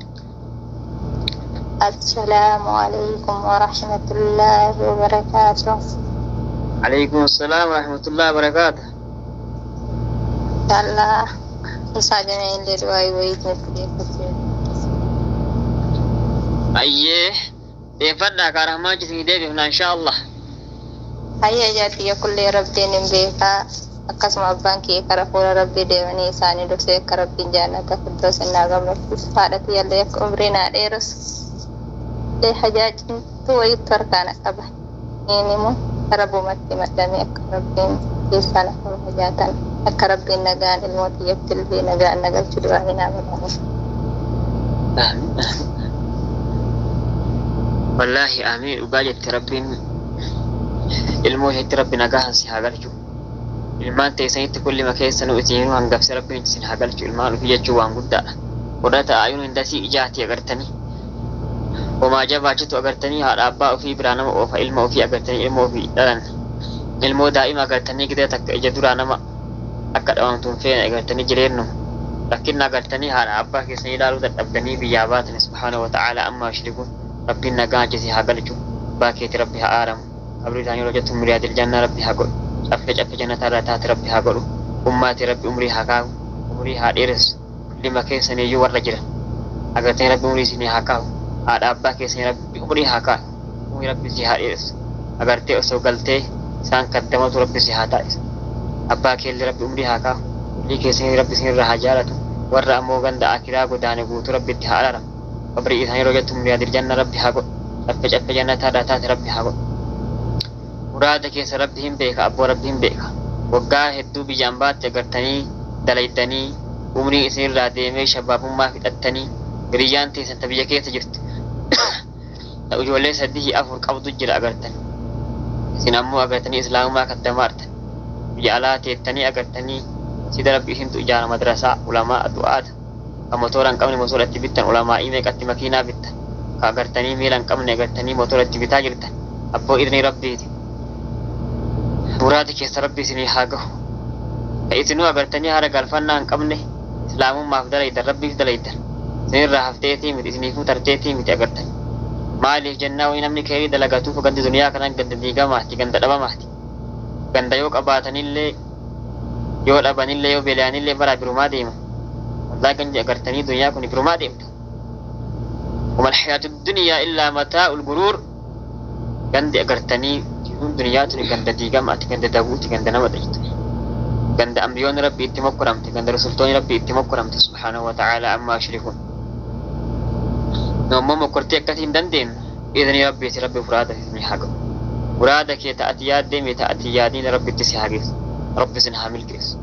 السلام عليكم ورحمة الله وبركاته. عليكم السلام ورحمة الله وبركاته. إن شاء الله إسعدنا إلى رواي ويت. Ayyee deeffadhaa kaa rahmaan isinii deebifna inshaallah. Hayya jaatiyya kullee rabbiin hin beekaa akkasuma abbaan kee kara fuula rabbii deemanii isaanii dursee akka rabbiin jaannata firdaus innaa gammachiisu haadha tiyyallee akka umrii naa dheerus illee hajaajintu wayiitu harkaana qaba. Niin immoo rabbumatti madhamee akka rabbiin keessaan akka hajaatan akka rabbiin nagaan ilmoo tiyyatti illee nagaan nagalchu duraa hin amanu. Amiin. Wallaahi amiin dhugaa jette rabbiin ilmoo isheetti rabbi nagaa si haa galchu. Ilmaan teessanitti kullima keessanuu isinuu hangafse rabbiin isin haa galchu ilmaan ofii jechuun waan guddaadha. Godhata ayuun hindasii ijaati agartanii. Homaa jabaachitu agartanii haadha abbaa ofii biraa nama oofa ilma ofii agartanii ilma ofii dhalan. Ilmoo daa'ima agartanii gidee takka ija duraa nama akka dhabamtu hin feene agartanii jireenyu. Rakkinna agartanii haadha abbaa keessanii ilaaluu dadhabdanii biyyaa baatani subhaanahu wa ta'aala amma yushrikuun rabbiin nagaa ajjeesii haa galchu abbaa keeti rabbi haa aaramu qabrii isaanii hojjetu muriyaadil jannaa rabbi haa godhu caffee caffee jannataa irraa taate rabbi haa godhu ummaati rabbi umrii haa kaa'u umrii haa dheeressu kullima keessaniiyyuu warra jira agartanii rabbi umrii isinii haa kaa'u haadha abbaa keessanii rabbi umrii haa kaa'u umrii rabbi isii haa dheeressu agartee osoo galtee isaan kaddamatu rabbi isii haa taasisu abbaa keellee rabbi umrii haa kaa'u umrii keessanii rabbi isinirraa haa jaalatu warra ammoo ganda akiraa godaane guutuu rabbitti haa araaramu qabrii isaanii hojjetu muriyaadil janna rabbi haa godhu caffee caffee jannataa irraa taate rabbi haa godhu muraada keessa rabbi hin beeka abboo rabbi hin beeka waggaa hedduu biyyaan baatte agartanii dalaydanii umrii isinirraa deemee shabaabummaa fixattanii Hiriyyaan teessan ta biyya keessa jirtu ta ijoollee 3 4 qabdu jira agartan. Isin ammoo agartanii islaamummaa kattamaartan. Biyya alaa teettanii agartanii sida rabbi isintu ijaara madrasaa ulamaa du'aata. Ka motora hin qabne motora itti bittan, ulamaa'ii meeqatti makiinaa bittan. Ka agartanii miila hin qabne agartanii motora itti bitaa jirtan. Abboo idni rabbiiti. Muraadi keessa rabbi isinii haa gahu. Ka isinuu agartanii haara galfannaa hin qabne islaamummaaf dalaydan, rabbiif dalaydan. Isinirraa hafteetii miti, isiniifuu tarteetii miti agartan. Maaliif jennaa wani namni keerii dalagatuuf gandi duniyaa kanaan ganda diigamaati, ganda dhabamaati. Ganda yoo qabaatanillee yoo dhabanillee yoo beela'anillee bara birumaa deema. Wallaahi gandi agartanii duniyaa kun birumaa deemta. Wama alhayaatu duniyaa illaa mataa'ul guruur. Gandi agartanii jiruun duniyaa tuni ganda diigamaati, ganda dabuuti, ganda nama dhayitu. Ganda ambiyoonni rabbi itti mokkoramte, ganda rusultoonni rabbi itti mokkoramte subhaanahu wa ta'aalaa ammaa yushrikuun. Nu ammoo mokkortee akkasii hin dandeenyu. Idni rabbiiti rabbi furaada isin haa ga'u. Muraada kee ta ati yaaddee mee ta ati yaadiin rabbitti si haa geessu. Rabbi isin haa milkeessu.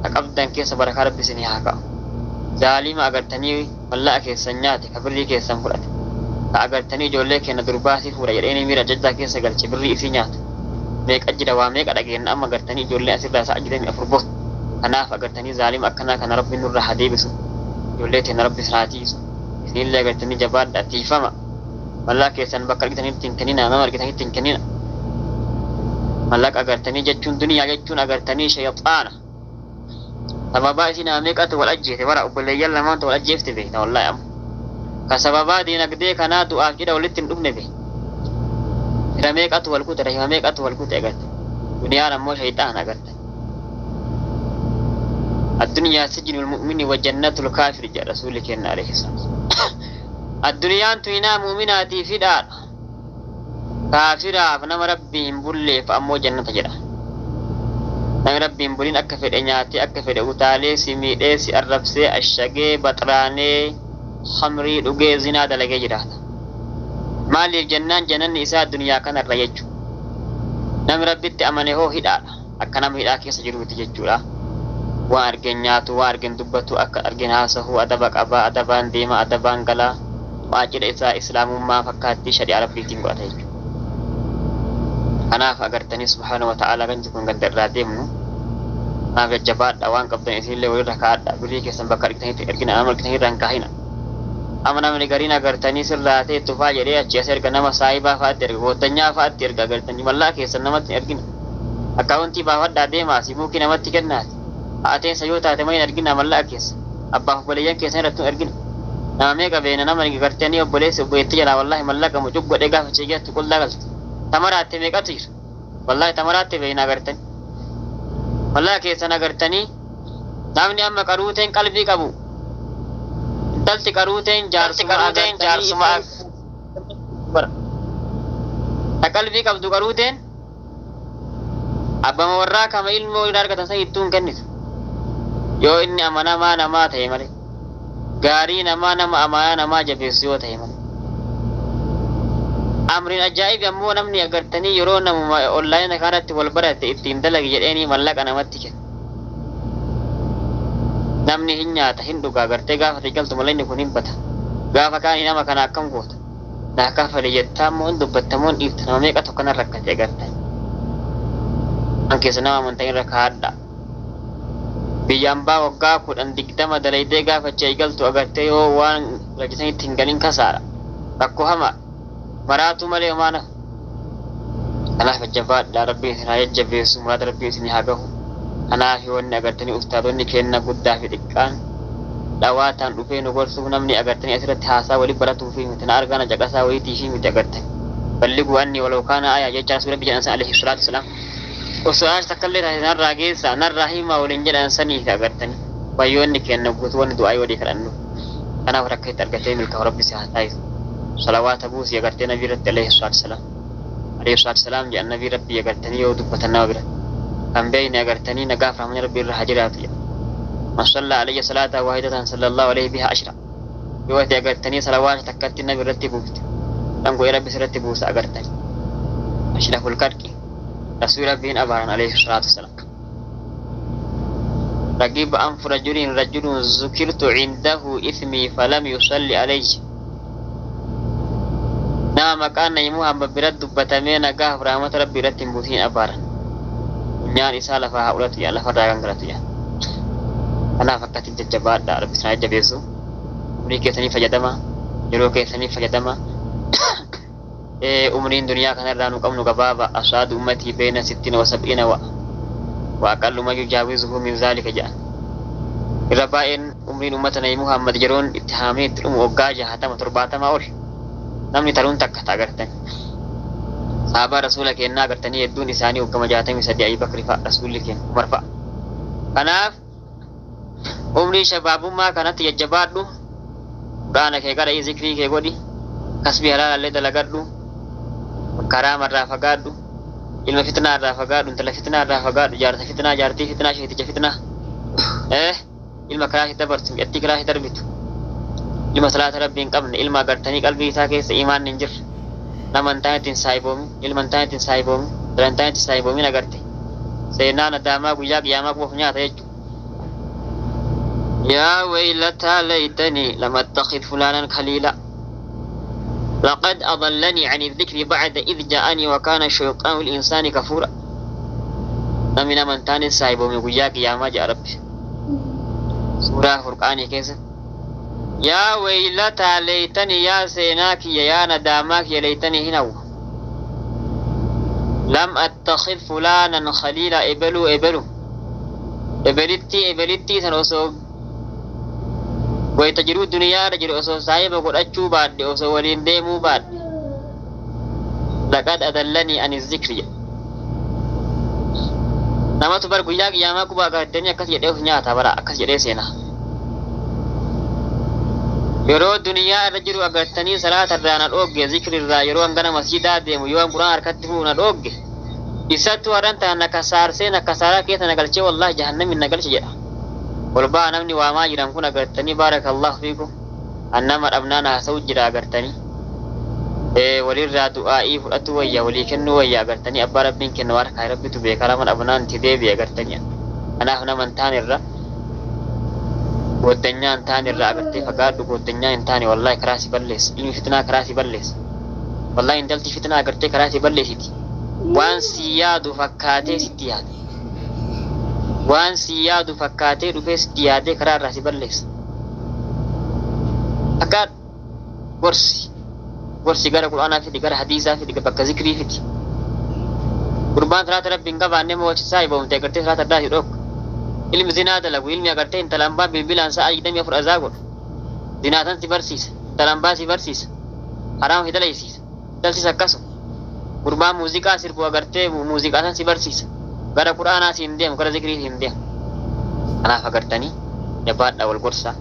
Ta qabdan keessa barakaa rabbi isin haa kaa'u. Zaalima agartanii mallaqa keessan nyaate ka birrii keessan fudhate. Ka agartanii ijoollee keenya durbaa si fuudha jedheenii miira jajjaa keessa galche birrii isii nyaatu. Meeqa jira waa meeqa dhageenna amma agartanii ijoollee asirraa sa'a 24 booda. Kanaaf agartanii zaalima akkanaa kana rabbi nurraa haa deebisu. Ijoollee teenya rabbi isin haa tiisu. Isinillee agartanii jabaadhaa tiifama. Mallaqa keessan bakka argitanitti hin kennina, nama argitanitti hin kennina. Mallaqa agartanii jechuun duniyaa jechuun agartanii shayxaana. Sababaa isin nama meeqatu wal ajjeese bara obboleeyyan lamaantu wal ajjeefte beekta wallaahi amma. Ka sababaa diinagdee kanaa du'aaf jedha walitti hin dhufne beekta. Fira meeqatu wal kute, rahima meeqatu wal kute agarte. Duniyaan ammoo shayxaana agarte. Addunyaa sijnul mu'mini wa jannatul kaafir jedha rasuulli keenya alayhi salaam. Addunyaan tuyinaa mu'minaatii fidhaadha. Kaafiraaf nama rabbii hin bulleef ammoo jannata jedha. Namni rabbii hin bulin akka fedhe nyaatee akka fedhe utaalee si miidhee si arrabsee ashagee baxraanee khamrii dhugee zinaa dalagee jiraata. Maaliif jennaan jannanni isaa addunyaa kanarra jechuudha. Namni rabbitti amane hoo hidhaadha. Akka nama hidhaa keessa jiruuti jechuudha. Waan argeen nyaatu, waan argeen dubbatu, akka argeen haasahu, adaba qabaa, adabaan deema, adabaan galaa. Waan cidha isaa islaamummaa fakkaattii shari'aa rabbiitiin godhata jechuudha. Kanaaf agartanii subhaanahu wa ta'aalaa ganti kun ganda irraa deemnu. Kanaaf jajjabaadha waan qabdan isinillee walirra kaa'adha. Birrii keessan bakka argitanitti ergina, nama argitanii irra hin kaahina. Amma namni gariin agartanii sirraa ta'e tufaa jedhee achi as erga nama saayibaa fa'aatti erga gooddanyaa fa'aatti erga agartanii mallaa keessan namatti hin ergina. Akkaawuntii baafadhaa deemaa sibuukii namatti kennaati. Haateensa yoo taate malee hin ergina mallaqa keessa. Abbaaf obboleeyyan keessan irratti hin ergina. Nama meeqa beena nama gartanii obboleessi obboleettii jalaa wallaahi mallaqa mucuq godhee gaafa ceeyyatti qullaa galti. Tamaraatte meeqatu jira. Wallaahi tamaraatte beena agartanii. Mallaqa keessan agartanii namni amma qaruuteen qalbii qabu. Intalti qaruuteen jaarsuma agartanii. Ta qalbii qabdu qaruuteen abbama warraa kama ilmoo irraa argatan san ittuu hin kennitu. Yoo inni amanamaa namaa ta'e malee. Gaarii namaa nama amaanaa namaa jabeessu yoo ta'e malee. Amriin ajaa'ibi ammoo namni agartanii yeroo namuma onlaayina kanatti wal barate ittiin dalagi jedheenii mallaqa namatti kenna. Namni hin nyaata hin dhuga agartee gaafa galtu malee inni kun hin bata. Gaafa kaanii nama kana akkam goota. Naa kafale jettaa immoo hin dubbatta moo hin dhiifta nama meeqa tokko nan rakkate agartanii. An keessa nama amantaa irra kaa'adha. Biyya ambaa waggaa 10 20 dalaydee gaafa achi eegaltu agartee yoo waan rakkisanitti hin galin kasaara. Rakkoo hamaa. Maraatu malee homaa nafu. Kanaaf jajjabaadha rabbi isin haa jajjabeessu muraada rabbi isin haa gahu. Kanaaf wanni agartanii ustaadonni kenna guddaa fi xiqqaan dhawaataan dhufee nu gorsuuf namni agartanii asirratti haasaa walii baratuu fi miti na argaa na caqasaa wayiitii fi miti agartanii. Balliguu anni walau kaana ayaa jecha rasuula rabbi jedhan san alayhi salaatu wasalaam. Osoo aas takka illee taate narraa geessaa narraa himaa waliin jedhan saniif agartanii. Wayyoonni kenna guutuu wanni du'aa walii kadhannu. Kanaaf rakka itti argatee milkaa'u rabbi si haa taasisu. Salawaata buusii agartee nabii irratti alayhi salaatu wasalaam. Alayhi salaatu wasalaam jedhan nabii rabbii agartanii yoo dubbatan nama biratti. Kan beekne agartanii nagaaf rahmanni rabbii irra haa jiraatu jedha. Man sallaa alayya salaata waahidatan sallallahu alayhi biha ashra. Yoo ati agartanii salawaata takkatti nabi irratti buufte. Dhango'ee rabbi sirratti buusa agartanii. Ashraful khalqi. Rasuul rabbiin abaaran alayhi salaatu wasalaam. Ragiba anfu rajulin rajulun zukirtu cindahu ithmii falam yusalli alayhi. Nama maqaan Nabi Muhammad biratti dubbatamee nagaaf rahmata Rabbii irratti hin buusin abaaran. Funyaan isaa lafaa haa ulatu jedhan, lafarraa gangalatu jedhan. Kanaaf akkatti jajjabaadhaa, Rabbi isin haa jajjabeessu. Umrii keessanii fayyadama, yeroo keessanii fayyadama. Umriin duniyaa kanarraa nu qabnu gabaaba. Asaadu ummatii beena sittina wa sab'iina wa aqallu man yujaawizuhu min zaalika jedhan. Irra baay'een umriin ummata Nabi Muhammad yeroon itti haamee itti dhumu waggaa 60 70 ol. Namni taruun takka ta'a agartan. Sahaabaa rasuula kennaa agartanii hedduun isaanii hoggama 63, Abii Bakri fa'a, rasuulli kenna Umar fa'a. Kanaaf umrii shabaabummaa kanatti jajjabaadhu. Quraana kee qara'ii, zikrii kee godhi. Kasbii halaalaallee dalagadhu. Karaa marraa fagaadhu. Ilma fitnaa irraa fagaadhu, intala fitnaa irraa fagaadhu, jaarsa fitnaa, jaartii fitnaa, sheeticha fitnaa. Ilma karaa si dabarsu, mucattii karaa si darbitu. Ilma salaata Rabbii hin qabne, ilma agartanii qalbii isaa keessa imaanni hin jirre. Nama hin taane ittiin saayiboomin, ilma hin taane ittiin saayiboomin, intala hin taane ittiin saayiboomin agarte. Seenaa nadaamaa guyyaa qiyaamaa qubaaf nyaata jechuudha. Yaa waylataa laytanii lam attakhid fulaanan khaliila. Laqad adallanii ani dhikri ba'da idh ja'anii wa kaana shayxaanu linsaani kafuura. Namni nama hin taane saayiboome guyyaa qiyaamaa jedha Rabbi. Suuraa Furqaanii keessa. Yaa waylataa laytanii, yaa seenaa kiyya, yaa nadaamaa kiyya, laytanii hin hawwa. Lam attakhid fulaanan khaliila, ebeluu ebelu. Ebelittii ebelittii san osoo wayita jiruu duniyaarra jiru osoo saahiba godhachuu baadhe, osoo waliin deemuu baadhe. Laqad adallanii ani zikri jedha. Namatu bar guyyaa qiyaamaa quba agartanii akkas jedhee of nyaata bara, akkas jedhee seena. Yeroo duniyaa irra jiru agartanii salaata irraa na dhoogge, zikri irraa, yeroo hangana masjidaa deemu, yoo quraan harkatti fuudhu na dhoogge. Isattu har'an tana na kasaarsee, na kasaaraa keessa na galchee, wallahi jahannamin na galche jedha. Ol baa namni waamaa jiran kun agartanii, baarakallahu fiikum. Annama dhabnaan haasa'u jira agartanii. Walirraa du'aa'ii fudhatu wayya, walii kennuu wayya agartanii, abbaa Rabbiin kenna waan harkaa Rabbitu beeka, nama dhabnaan itti deebi'e agartanii. Kanaaf nama hin taane irra, goddanyaa hin taane irraa agartee fagaadhu, goddanyaa hin taane wallahi karaa si balleessa. Ilmi fitnaa karaa si balleessa. Wallahi intalti fitnaa agartee karaa si balleessiti. Waan si yaadu fakkaatee sitti yaada. Waan si yaadu fakkaatee dhufee sitti yaadee karaa irraa si balleessa. Fagaadhu, gorsi. Gorsi gara Qur'aanaa fidi, gara hadiisaa fidi, bakka zikrii fidi. Gurbaan salaata Rabbi hin qabaanne moo wacci saahiboomte agartee salaata irraa si dhokka. Ilmi zinaa dalagu, ilmi agartee intala ambaa bilbilaan sa'a 24 azaa godhu. Zinaa tan si barsiisa, intala ambaa si barsiisa. Haraama si dalaysiisa. Intaltis akkasuma. Gurbaan muuziqaa sirbu agartee muuziqaa san si barsiisa. Gara Qur'aanaa si hin deemu, gara zikrii si hin deemu. Kanaaf agartanii jabaadhaa, wal gorsaa.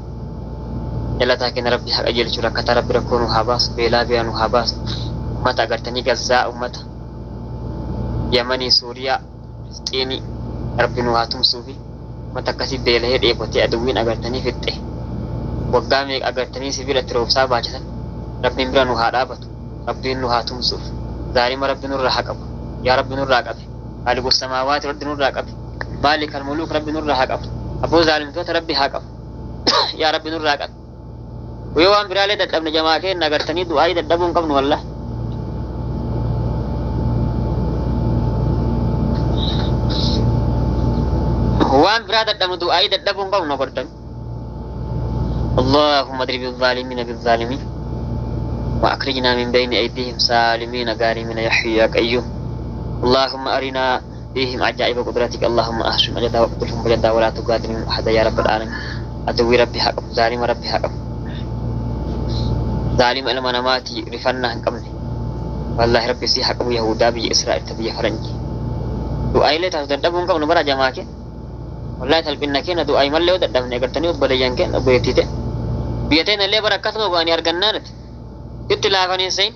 Jalataa kenna Rabbi haa qajeelchu, rakkataa Rabbi rakkoo nu haa baasu, beelaa beela nu haa baasu. Ummata agartanii Gazzaa, ummata Yamanii, Suuriyaa, Filisxiinii Rabbi nu haa tumsuufi ummata akkasii beelahee dheebotee aduwwiin agartanii fixxe. Waggaa meeqa agartanii sibiila itti roobsaa baachisan. Rabbiin bira nu haa dhaabatu. Rabbiin nu haa tumsuuf. Zaalima Rabbi nurraa haa qabu. Yaa Rabbi nurraa qabi. Haaliqus samaawaati Rabbi nurraa qabi. Maalikal muluuk Rabbi nurraa haa qabu. Abboo zaalimtoota Rabbi haa qabu. Yaa Rabbi nurraa qabi. Yoo waan biraalee dadhabne jamaa keenya agartanii du'aayii dadhabuu hin qabnu wallah. Waan biraa dadhabnu du'aayii dadhabuu hin qabnu agartanii. اللهم اضرب الظالمين بالظالمين وأخرجنا من بين أيديهم سالمين غارمين يا حي يا قيوم. اللهم أرنا فيهم عجائب قدرتك. اللهم أحسن عددا واقتلهم بجدا ولا تغادر منهم أحدا يا رب العالمين. عدوي ربي حقب، ظالم ربي حقب، ظالم ilma namaati rifannaa hin qabne wallahi Rabbi si haa qabu. Yahudaa biyya Israa'el ta biyya faranjii du'aayilee taatu dadhabuu hin qabnu bara jamaa kee. Wallahi salphinna keenya du'aayi mallee yoo dadhabne agartanii obboleeyyan keenya, obboleettii ta'e biyya teenya illee bara akkasuma go'anii argannaanati itti laafanii hin seyin.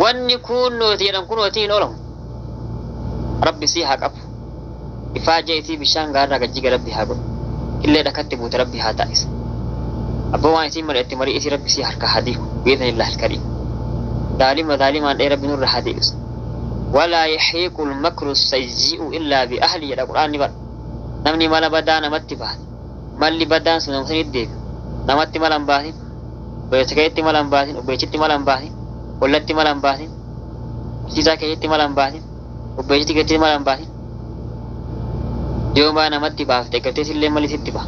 Wanni kunnooti jedhan kunooti hin oolamu. Rabbi si haa qabu. Ifaajee isii bishaan gaarraa gajjiga Rabbi haa godhu. Qillee dhakatti buute Rabbi haa taasisu. Abbaa waan isiin mari'atte marii isii Rabbi si harka haa diigu biidhnillaahi alkariim. Zaalima zaalimaan dhee Rabbi nurra haa deebisu. Walaa yahiiqu lmakru sayyi'u illaa biahli jedha Qur'aanni bara. Namni mala badaa namatti baate. Malli badaan sun nama sanitti deebi'u. Namatti mala hin baasin. Obboleessa keetti mala hin baasin. Obboleessitti mala hin baasin. Ollatti mala hin baasin. Barsiisaa keetti mala hin baasin. Obboleessitti keetti mala hin baasin. Yoo maa namatti baafte gartee sillee malli sitti ba'a.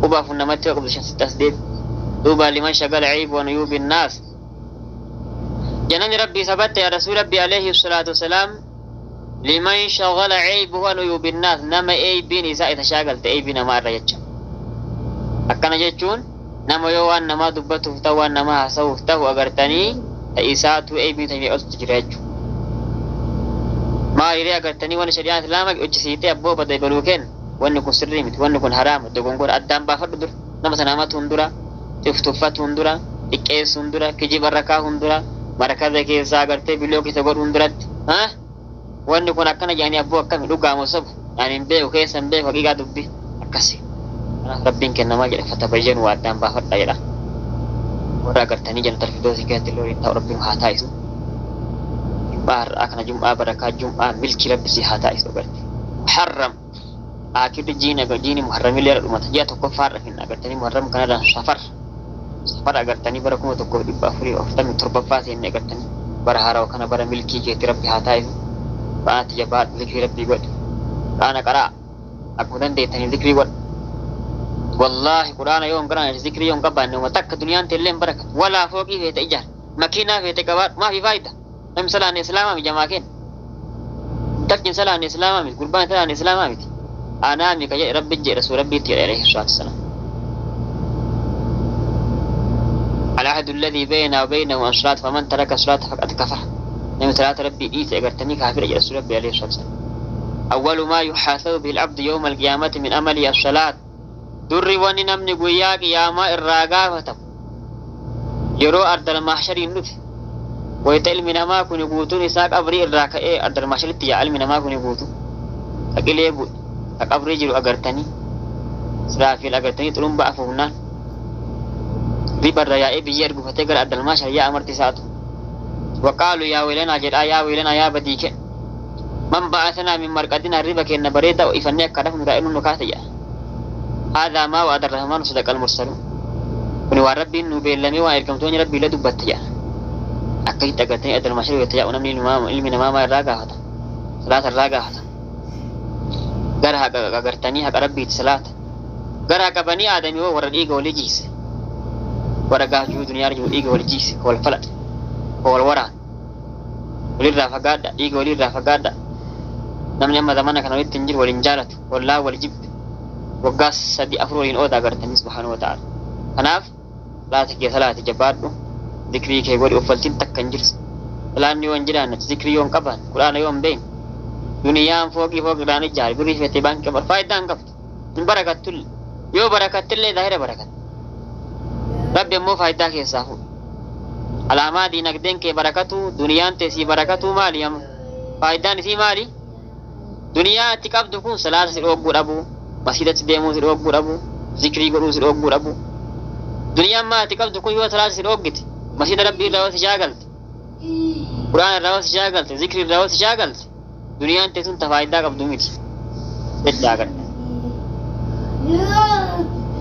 Qubaaf namatti qabdu shan sitti as deebi. Duuba liman shagala ciibu wa nuyuubi naas. Jannani rabbii sabatte yaa rasuul rabbii alayhi salaatu wasalaam liman shagala ciibuhu an uyuubi naas nama eeybiin isaa isa shaagalte eeybii namaa irra jecha. Akkana jechuun nama yoo waan namaa dubbatuuf ta'u waan namaa haasa'uuf ta'u agartanii ta isaatu eeybii ta'e oltu jira jechuudha. Maaliree agartanii wanni shari'aan islaamaa hojjisiitee abboo bada baluu kenna wanni kun sirrii miti wanni kun haraama dogongora addaan baafadhu dura nama sana hamatu hundura tuffatu hundura xiqqeessu hundura kijiba rakaa hundura markaza keessaa agartee biloo keessa godhu hunduratti wanni kun akkana jedhanii abboo akkami dhugaamu sobu ani hin beeku keessa hin beeku haqiiqaa dubbii akkasi. Kanaaf rabbiin kennamaa jedha fatabayyanu waa addaan baafadha jedha. Warra agartanii jannatal firdoosii keessatti illee waliin taa'u rabbiin haa taa'isu. Jum'aa har'aa kana jum'aa barakaa jum'aa milkii rabbi si haa taa'isu agarte. Muharram akirri jiina jiini muharramillee irra dhumata ji'a tokkoffaa har'a finna agartanii muharram kanarra safar safar agartanii bara 1447ffaa seenne agartanii bara haarawaa kana bara milkii keetti rabbi haa taa'isu. Quraanatti jabaadhu zikrii rabbii godhi. Quraana qaraa akkuma dandeettanii zikrii godhi. Wallaahi quraana yoo hin qaraane zikrii yoo hin qabaanne uma takka duniyaan teellee hin barakatu. Walaa fooqii feete ijaar makiinaa feete qabaadhu maafi faayida. Namni salaan islaamaa mi jamaa kenna. Takkin salaan islaamaa miti gurbaan salaan islaamaa miti. Anaa mi ka jedhe rabbi jedhe rasuul rabbiitti jedhe alayhi salaatu wassalaam. العهد الذي بيننا وبينهم الصلاة فمن ترك الصلاة فقد كفر. نعم صلاة ربي إيسى أغرتني كافر رسول ربي عليه الصلاة والسلام. أول ما يحاسب به العبد يوم القيامة من أمله الصلاة. دري وني نمني قويا قيامة الراقافة يرو أرض المحشر النف ويتعلم من ما كن يقوتون إساق أبري الراكة إيه أرض المحشر التي علم ما كن يقوتون أقل يبو أقبري جلو أغرتني سرافيل أغرتني تلوم بأفونا riba irra yaa'ee biyya ergufatee gara addalmaa shari'aa amarti isaatu. Waqaalu yaa weelanaa jedhaa yaa weelanaa yaa badii kee. Man ba'asanaa min marqadinaa riba kenna bareedaa ifannee akka rafnu daa'imnu nu kaasa jedha. Haadhaa maa wa'ada rahmaanu sadaqal mursaluun. Kuni waan rabbiin nu beellamee waan ergamtoonni rabbii illee dubbatte jedha. Akkasitti agartanii addalmaa shari'aa ta'u namni ilmi namaa maa irraa gaafata. Salaata irraa gaafata. Gara haqa agartanii haqa rabbiiti salaata. Gara haqa banii aadamii hoo warra dhiiga walii jiise. Warra gaafachuu duniyaa jiru dhiiga wal jiise ka wal falate ka wal waraan walirraa fagaadha dhiiga walirraa fagaadha. Namni amma zamana kana walitti hin jiru waliin jaalatu wallaa wal jibbe waggaa 3 4 waliin ooda agartanii subhaanahu wa ta'ala. Kanaaf salaata kee salaati jabaadhu zikrii kee godhi uffaltiin takka hin jirtu. Salaanni yoo hin jiraanne zikrii yoo hin qabaanne quraana yoo hin beekne duniyaan fooqii fooqiidhaan ijaare birrii feetee baankii qabaadhu faayidaa hin qabdu hin barakattulle yoo barakattillee zaahira barakatta. Rabbi ammoo faayidaa keessaa fuudha. Alaamaa diinagdeen kee barakatu duniyaan teessii barakatu maali amma faayidaan isii maali? Duniyaa itti qabdu kun salaata si dhogguu dhabu masiidatti deemuu si dhogguu dhabu zikrii godhuu si dhogguu dhabu. Duniyaan maa itti qabdu kun yoo salaata si dhoggite masiida rabbii irraa yoo si shaagalte quraana irraa yoo si shaagalte zikrii irraa yoo si shaagalte duniyaan teessuun ta faayidaa qabdu miti. Jechaa agarta.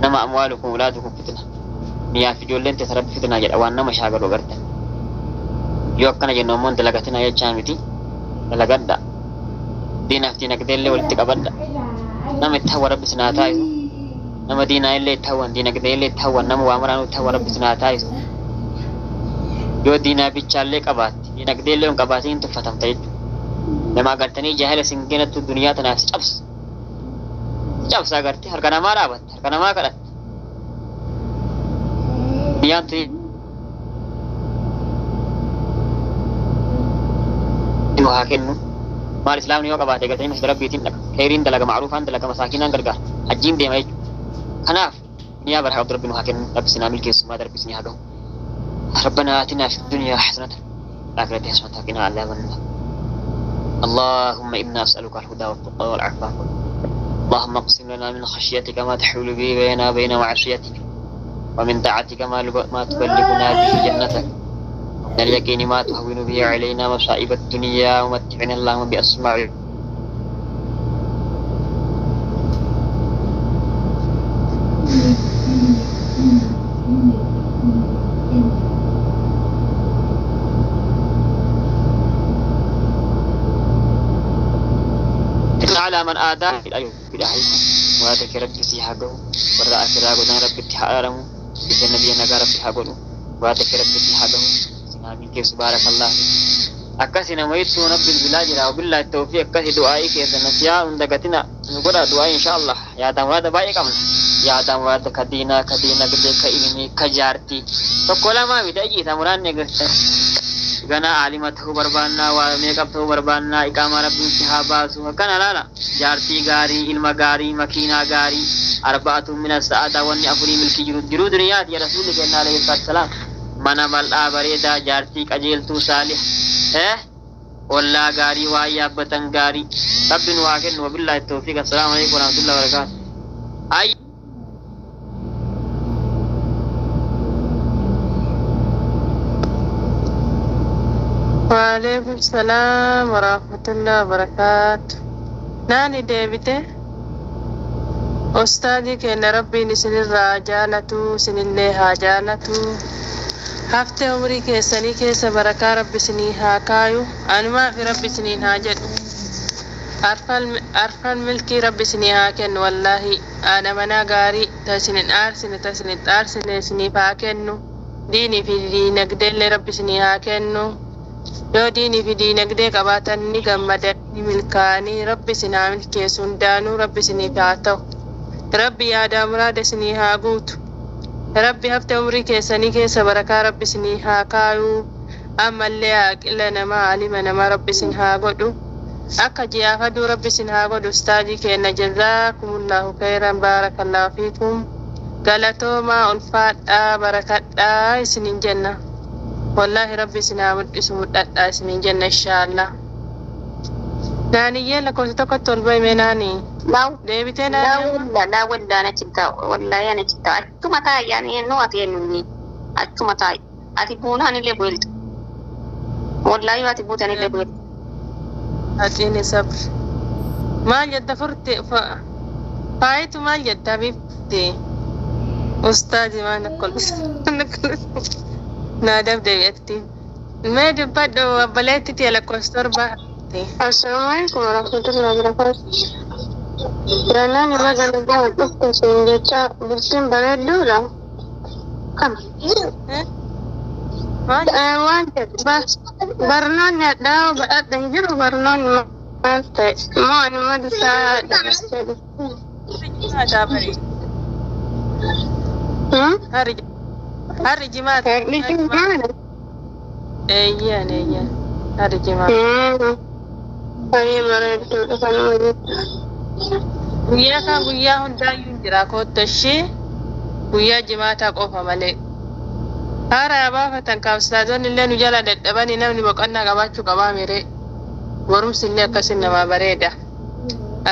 Nama amwaalukum ulaadukum fitna. Niyyaa fi ijoolleen teessa rabbi fitnaa jedha waan nama shaagalu agartan. Yoo akkana jennu ammoo dalagatina jechaa miti. Dalagadha. Diinaaf diinagdee illee walitti qabadha. Nama itti hawwa rabbi sinaa taa'isu. Nama diinaa illee itti hawwan diinagdee illee itti hawwan nama waa maraanuu itti hawwa rabbi sinaa taa'isu. Yoo diinaa bichaallee qabaatte diinagdee illee hin qabaatin hin tuffatamta jechuudha. Nama agartanii jaahila sin kennattu duniyaa tanaaf si cabsa. Si cabsa agartee harka namaa dhaabatte harka namaa kadhatte. Duniyaan tuni haa kennu. Maal islaamni yoo qabaate agartanii masjida rabbiitiin dhaqa. Khayriin dalaga ma'ruufaan dalaga masaakinaan gargaara. Hajjiin deema jechuudha. Kanaaf duniyaa bara qabdu rabbi nu haa kennu. Rabbi sinaa milkeessu maa darbi sinii haa gahu. ربنا آتنا في الدنيا حسنة والآخرة حسنة وقنا عذاب النار. اللهم إنا نسألك الهدى والتقى والعفاف. اللهم اقسم لنا من خشيتك ما تحول به بيننا وبين معصيتك ومن طاعتك ما تبلغنا به جنتك ومن اليقين ما تهون به علينا مصائب الدنيا ومتعنا اللهم بأسماعنا Ilaa man aadaa muraada kee Rabbi sii haa gahu, warra akiraa godhan Rabbitti haa araaramu, biyya nabiyya nagaa Rabbi haa godhu, muraada kee Rabbi sii haa gahu, sinaa keessu baarakallah. Akkasi nama ittuu na bilbilaa jira. Wabillaahi tawfiiq. Akkasi du'aa'ii keessa nasiyaa hin dagatina, nu godha du'aa'ii inshaallah. Yaadaan muraada baay'ee qabna, yaadaan muraada ka diinaa, ka diinagdee, ka ilmii, ka jaartii, tokko lamaa miti ajiisa muraanni agarta. Ganaa aalima ta'uu barbaannaa, waa meeqab ta'uu barbaannaa, iqaamaa Rabbiin si haa baasu, akkana laala, jaartii gaarii, ilma gaarii, makiinaa gaarii. Arba'atu mina sa'aadaa, wanni afurii milkii jiru jiruu duniyaati ya Rasuulli kenna alayhi salaatu salaam: mana bal'aa bareedaa, jaartii qajeeltuu saalih, ollaa gaarii, waa yaabbatan gaarii. Rabbi nu haa kennu. Wabillaahi tawfiiq. Assalaamu alaikum warahmatullahi wabarakaatu. Ay. Waalaikum salaam warahmatullahi wabarakaatu. Naani deebite? Ustaadii keenya Rabbiin isinirraa jaalatu, isinillee haa jaalatu. Haftee umrii keessanii keessa barakaa Rabbi isinii haa kaayu. Anumaa fi Rabbi isiniin haa jedhu. Arfan milkii Rabbi isinii haa kennu wallaahi. Haadha manaa gaarii ta isin hin aarsine, ta isin hin xaarsine isiniif haa kennu. Diinii fi diinagdeellee Rabbi isinii haa kennu. Yoo diinii fi diinagdee qabaatan ni gammadan, ni milkaa'anii. Rabbi isin haa milkeessu, hundaanuu Rabbi isiniif haa ta'u. Rabbi yaadaa muraada isinii haa guutu. Rabbi hafte umrii keessanii keessa barakaa Rabbi isinii haa kaayuu. Ammallee aqila namaa, alima namaa Rabbi isin haa godhu. Akka ji'aaf aduu Rabbi isin haa godhu ustaadii keenya. Jazaakumullahu khayran, baarakallaahu fiikum. Galatoomaa, ulfaadhaa, barakadhaa isinin jenna. Wallaahi Rabbi isin haa mul'isu, mul'adhaa isinin jenna inshaallah. Naaniyyee, lakkoofsa tokkotti ol bahime naani. Laa. Deebitee laa naani amma? Walla laa walla na citta wallahi ana citta achuma taa'i ani eenyu ati eenyuni achuma taa'i ati buunaan illee bu'eltu wallahi ati buutan illee bu'eltu. Axiini sabri. Maal jetta furti faayitu, maal jetta bifti? Ustaadi maal naa dabde bi'atti. Mee dubbadhu abbaleetti tiya, lakkoofsa 7. Assalamualaikum warahmatullahi wabarakatuh. Ranaan baga nagaa dhufte siin jecha, bultiin bareedduudha. Kam? Maal? Waan jedhu barnoonni hadhaa'oo badhaadha hin jiru, barnoonni maal ta'e moo ani madisaa dabarsee dhufe. Jimaataa bari. Harri jimaata. Har'i jimaadha. Eeyyaan eeyyaan. Harri jimaata. Baay'ee bareedduudha kanuma jettu. Guyyaa kaan guyyaa hundaayyuu hin jira koottu ishee, guyyaa jimaataa qofa malee. Haaraa baafatan kaabsaatonni illee nu jala dadhabanii, namni boqonnaa qabaachuu qabaa miree. Barumsi illee akkasin namaa bareeda.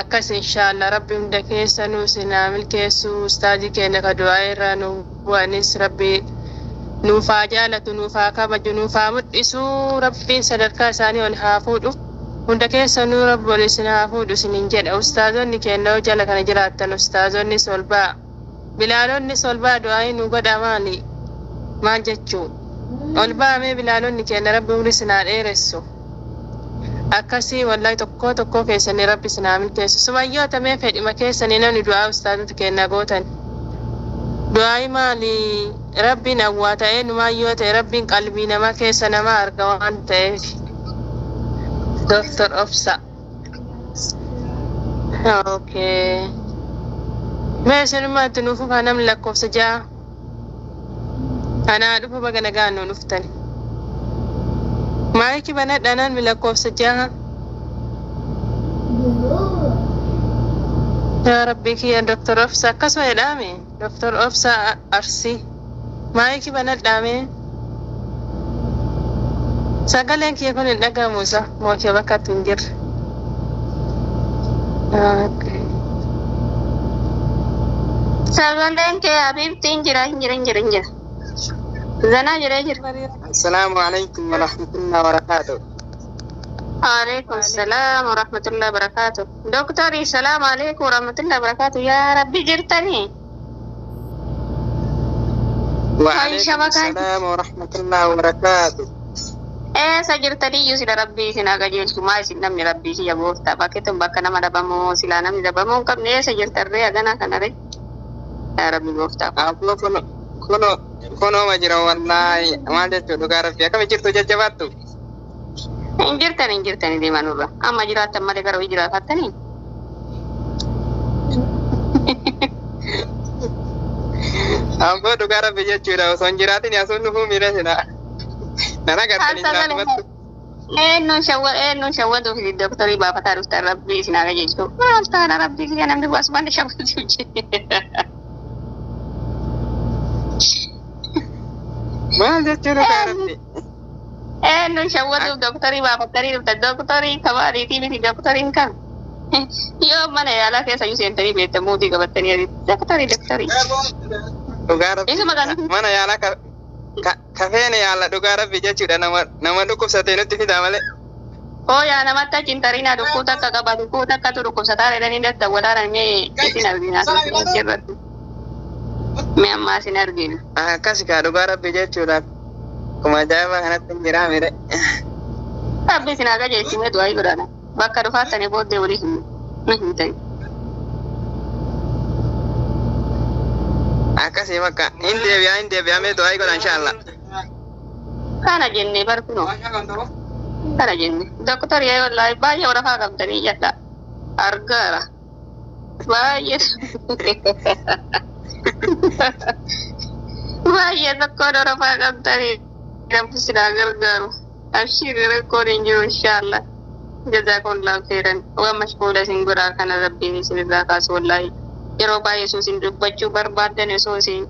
Akkas inshaallah Rabbi hunda keessa nu sinaa milkeessu. Ustaadii keenya ka du'aa irraa nu bu'anis Rabbi nuuf haa jaalatu, nuuf haa kabaju, nuuf haa mul'isu. Rabbiin sadarkaa isaanii ol haa fuudhu. Hunda keessa nuu Rabbi ol isin haa fuudhu isinin jedha. Ustaazonni keenya yoo jala kana jiraattan, ustaazonnis ol ba'a. Bilaalonnis ol ba'a, du'aa nu godha. Maali? Maal jechuu? Ol ba'amee bilaalonni keenya, Rabbi umri isin haa dheeressu. Akkasii wallahi tokkoo tokkoo keessanii Rabbi isin haa milkeessu. Sumayyoota, mee fedhima keessanii namni du'aa ustaazota keenyaa gootan. Du'aayi maali? Rabbiin awwaa ta'ee numaan yoo ta'e Rabbiin qalbii namaa keessa nama arga waan ta'eef. Doctor Obsa. Okay. Mee isinummaatti nuuf fufaa namni lakkoofsa 6. Anaa dhufu, baga nagaan nu dhuftani. Maayiki banadha namni lakkoofsa 6. Yaa Rabbi kiyya, Doctor Obsa akkasuma jedhame, Doctor Obsa Arsii. Maayiki banadhaame. Sagaleen kiyya kun hin dhagahamu isa mookee bakka hin jirre. Okay. Sagaleen kee Habiibti hin jira, hin jira, hin jira, hin jira. Zanaa jiree jira. Assalamu alaikum warahmatullahi wabarakatuh. Waalaikum salaam warahmatullahi wabarakatuh. Doktori, salaamu alaikum warahmatullahi wabarakatuh. Yaa Rabbi, jirtanii? وعليكم شبكة. السلام ورحمة الله وبركاته. Eessa jirtaniyyuu sila rabbii isin haa qajeelchu maa isin namni rabbii kiyya gooftaa bakki tun bakka nama dhabamoo silaa namni dhabamuu hin qabne eessa jirtarree hagana kanaree yaa rabbi gooftaa. Abboo kuno kuno kunooma jira wallaahi maal jechuu dhugaa rabbii akkami jirtu jajjabaattu. Hin jirtan hin jirtani deemanurra amma jiraattan malee gara hojii jiraafattanii. Abboo dhugaa rabbii jechuudha osoo hin jiraatin asuun dhufuu miila sila. Nan agartanii jiraatumattu. Eenyuun shawwa eenyuun shawwaduuf doktorii baafataa dhuftan rabbii isin haa qajeelchu. Maal taana rabbii kiyya namni kun asumaan shawwaduuf jedhe. Maal jechuu dhugaa rabbii. Eenyuun shawwaduuf doktorii baafattanii dhuftan doktorii kamaaliitii miti doktoriin kam. Yoo mana yaalaa keessa iyyuu seentanii beektan muutii qabattanii adiitti doktorii doktorii. Dhugaa rabbii Isuma kan mana yaalaa kafeene yaala dhugaa rabbii jechuudha nama nama dhukkubsatee nutti fidaa malee. Hooyaa namatti achi hin tarinaa dhukkuu takka qaba dhukkuu takkatu dhukkubsataa jedhanii daddawwataa mee isin argina asirratti. Mee ammaa isin arginu. Akkas kaa dhugaa rabbii jechuudha. Akkuma ajaa'ibaa kanatti hin jiraa mire. Rabbi isin haa qajeelchu mee du'aa godhana. Bakka dhufaattanii booddee walii hin nu himtani. Akkasii bakka hin deebi'aa hin deebi'aa mee du'aa godha inshaallah. Kana jennee bar kunoo kana jenne doktori wallaahi baay'ee warafaa qabdanii jedha argaara baay'ee baay'ee tokkoon warafaa qabdanii rabbi isin haa gargaaru abshiirri rakkoon hin jiru inshaallah jazakumullahu khairan waan mashquula isin godhaa kana rabbiin isin irraa kaasu wallaahi yeroo baay'ee osoo isin dubbachuu barbaaddan osoo isin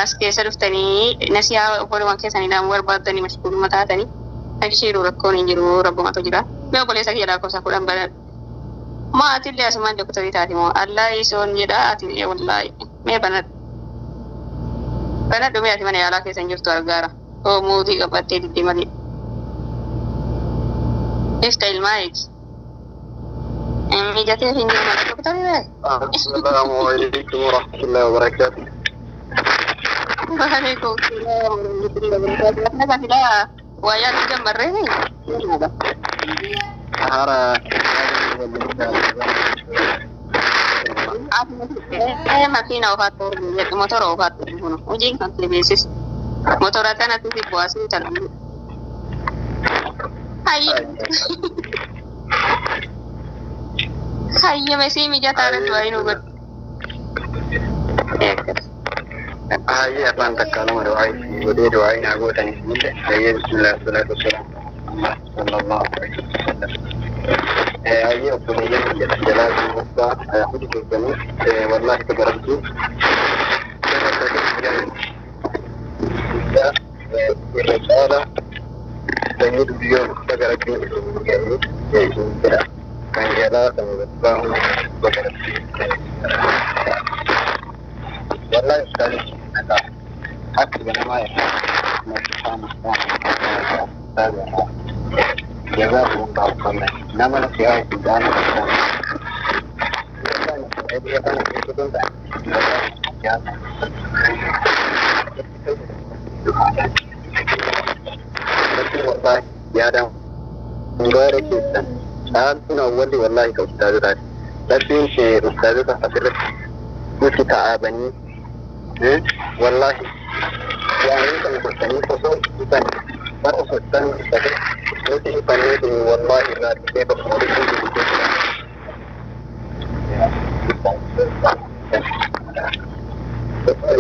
as keessa dhuftanii nasihaa obbolumaan keessanii dhaamu barbaaddanii mashquuluma taatanii abshiiru rakkoon hin jiru rabbumatu jira mee obboleessa kiyya lakkoofsa 10 banadhu moo atillee asumaan doktorii taati moo allaa isoon jedha ati wallaahi mee banadhu banadhu mee ati mana yaalaa keessa hin jirtu argaara oo muutii qabattee diddi malee ifta ilmaa eegi mijatee hin jiru mana doktorii bee السلام عليكم ورحمة الله وبركاته. وعليكم السلام ورحمة الله وبركاته. Naka sila wayyaa nu jammarree هارا makiina ofaatti jedhu motora ofaatti kun hojiin kan beeksisu motora kanatti si bu'aasuu tan hayyame sii mijataa irratti waa'ee nu godhu. Hayyee afaan takka lama du'aa godhee du'aa naa gootaniif illee hayyee bismillah salaatu wassalaam sallallahu alaihi wasallam. Hayyee obboleeyyan jedha jalaa gubbaa hundi keessanii wallaahi tabarabtu irra caala sanyii biyyoon bagarabbii jedha kan jalaa kan gubbaa hundi bagarabbii والله يستاهل حتى انا ما جزاكم الله خيرا نما نسيها قدام والله يا دم مبارك جدا سألتنا أولي والله كأستاذ لكن شيء أستاذ أسرت nuti ta'aabanii wallahi yaa'anii kan gochanii osoo ifan bar osoo isaan ibsate nuti ifannee wallahi irraa dhufee bakka walitti jiru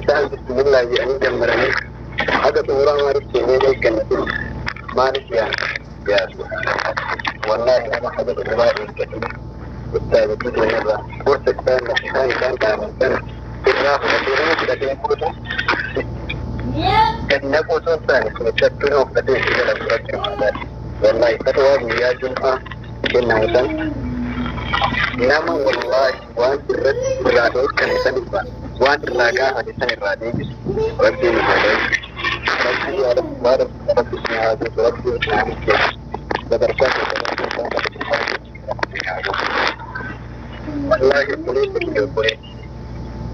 isaan bismillah jedhanii jammaranii haga xumuraa maaliif kennee eegganna maaliif yaa yaa wallahi nama haga xumuraa eeggatu ustaazotii irraa gorsa isaan isaan isaan dhaaban sana irraa fudhatee nama fudhatee booda gadi naquu osoo hin taane fudhachuun of fudhatee itti gala fudhachuu barbaade. Wallaahi fatwaa guyyaa jum'aa kennamu san nama wallaahi waan irratti irraa dhoorkame san irraa waan irraa gaafate san irraa deebisu rabbiin isaa deebisu. Rabbii yaa rabbi waa rabbi rabbi si haa guutu rabbi si haa guutu sadarkaa keessatti rabbi si haa guutu. Wallaahi obboleessa kiyya obboleessi.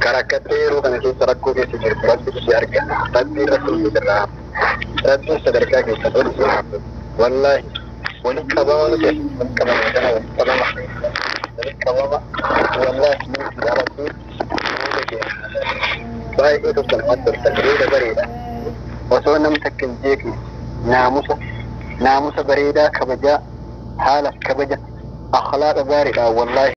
Karaa yeroo kana keessa rakkoo keessa jirtu rabbi si arga. Rabbiin rakkoo keessa irraa rabbiin sadarkaa keessa ol si haa godhu. Wallaahi walitti qabama nuti walitti qabama kana walitti qabama walitti qabama wallaahi nuti alatti nuti keenya baay'ee tokko namatti tolta bareeda bareeda osoo nam takka hin jeeqne naamusa naamusa bareedaa kabajaa haala kabaja akhlaaqa gaariidha wallaahi.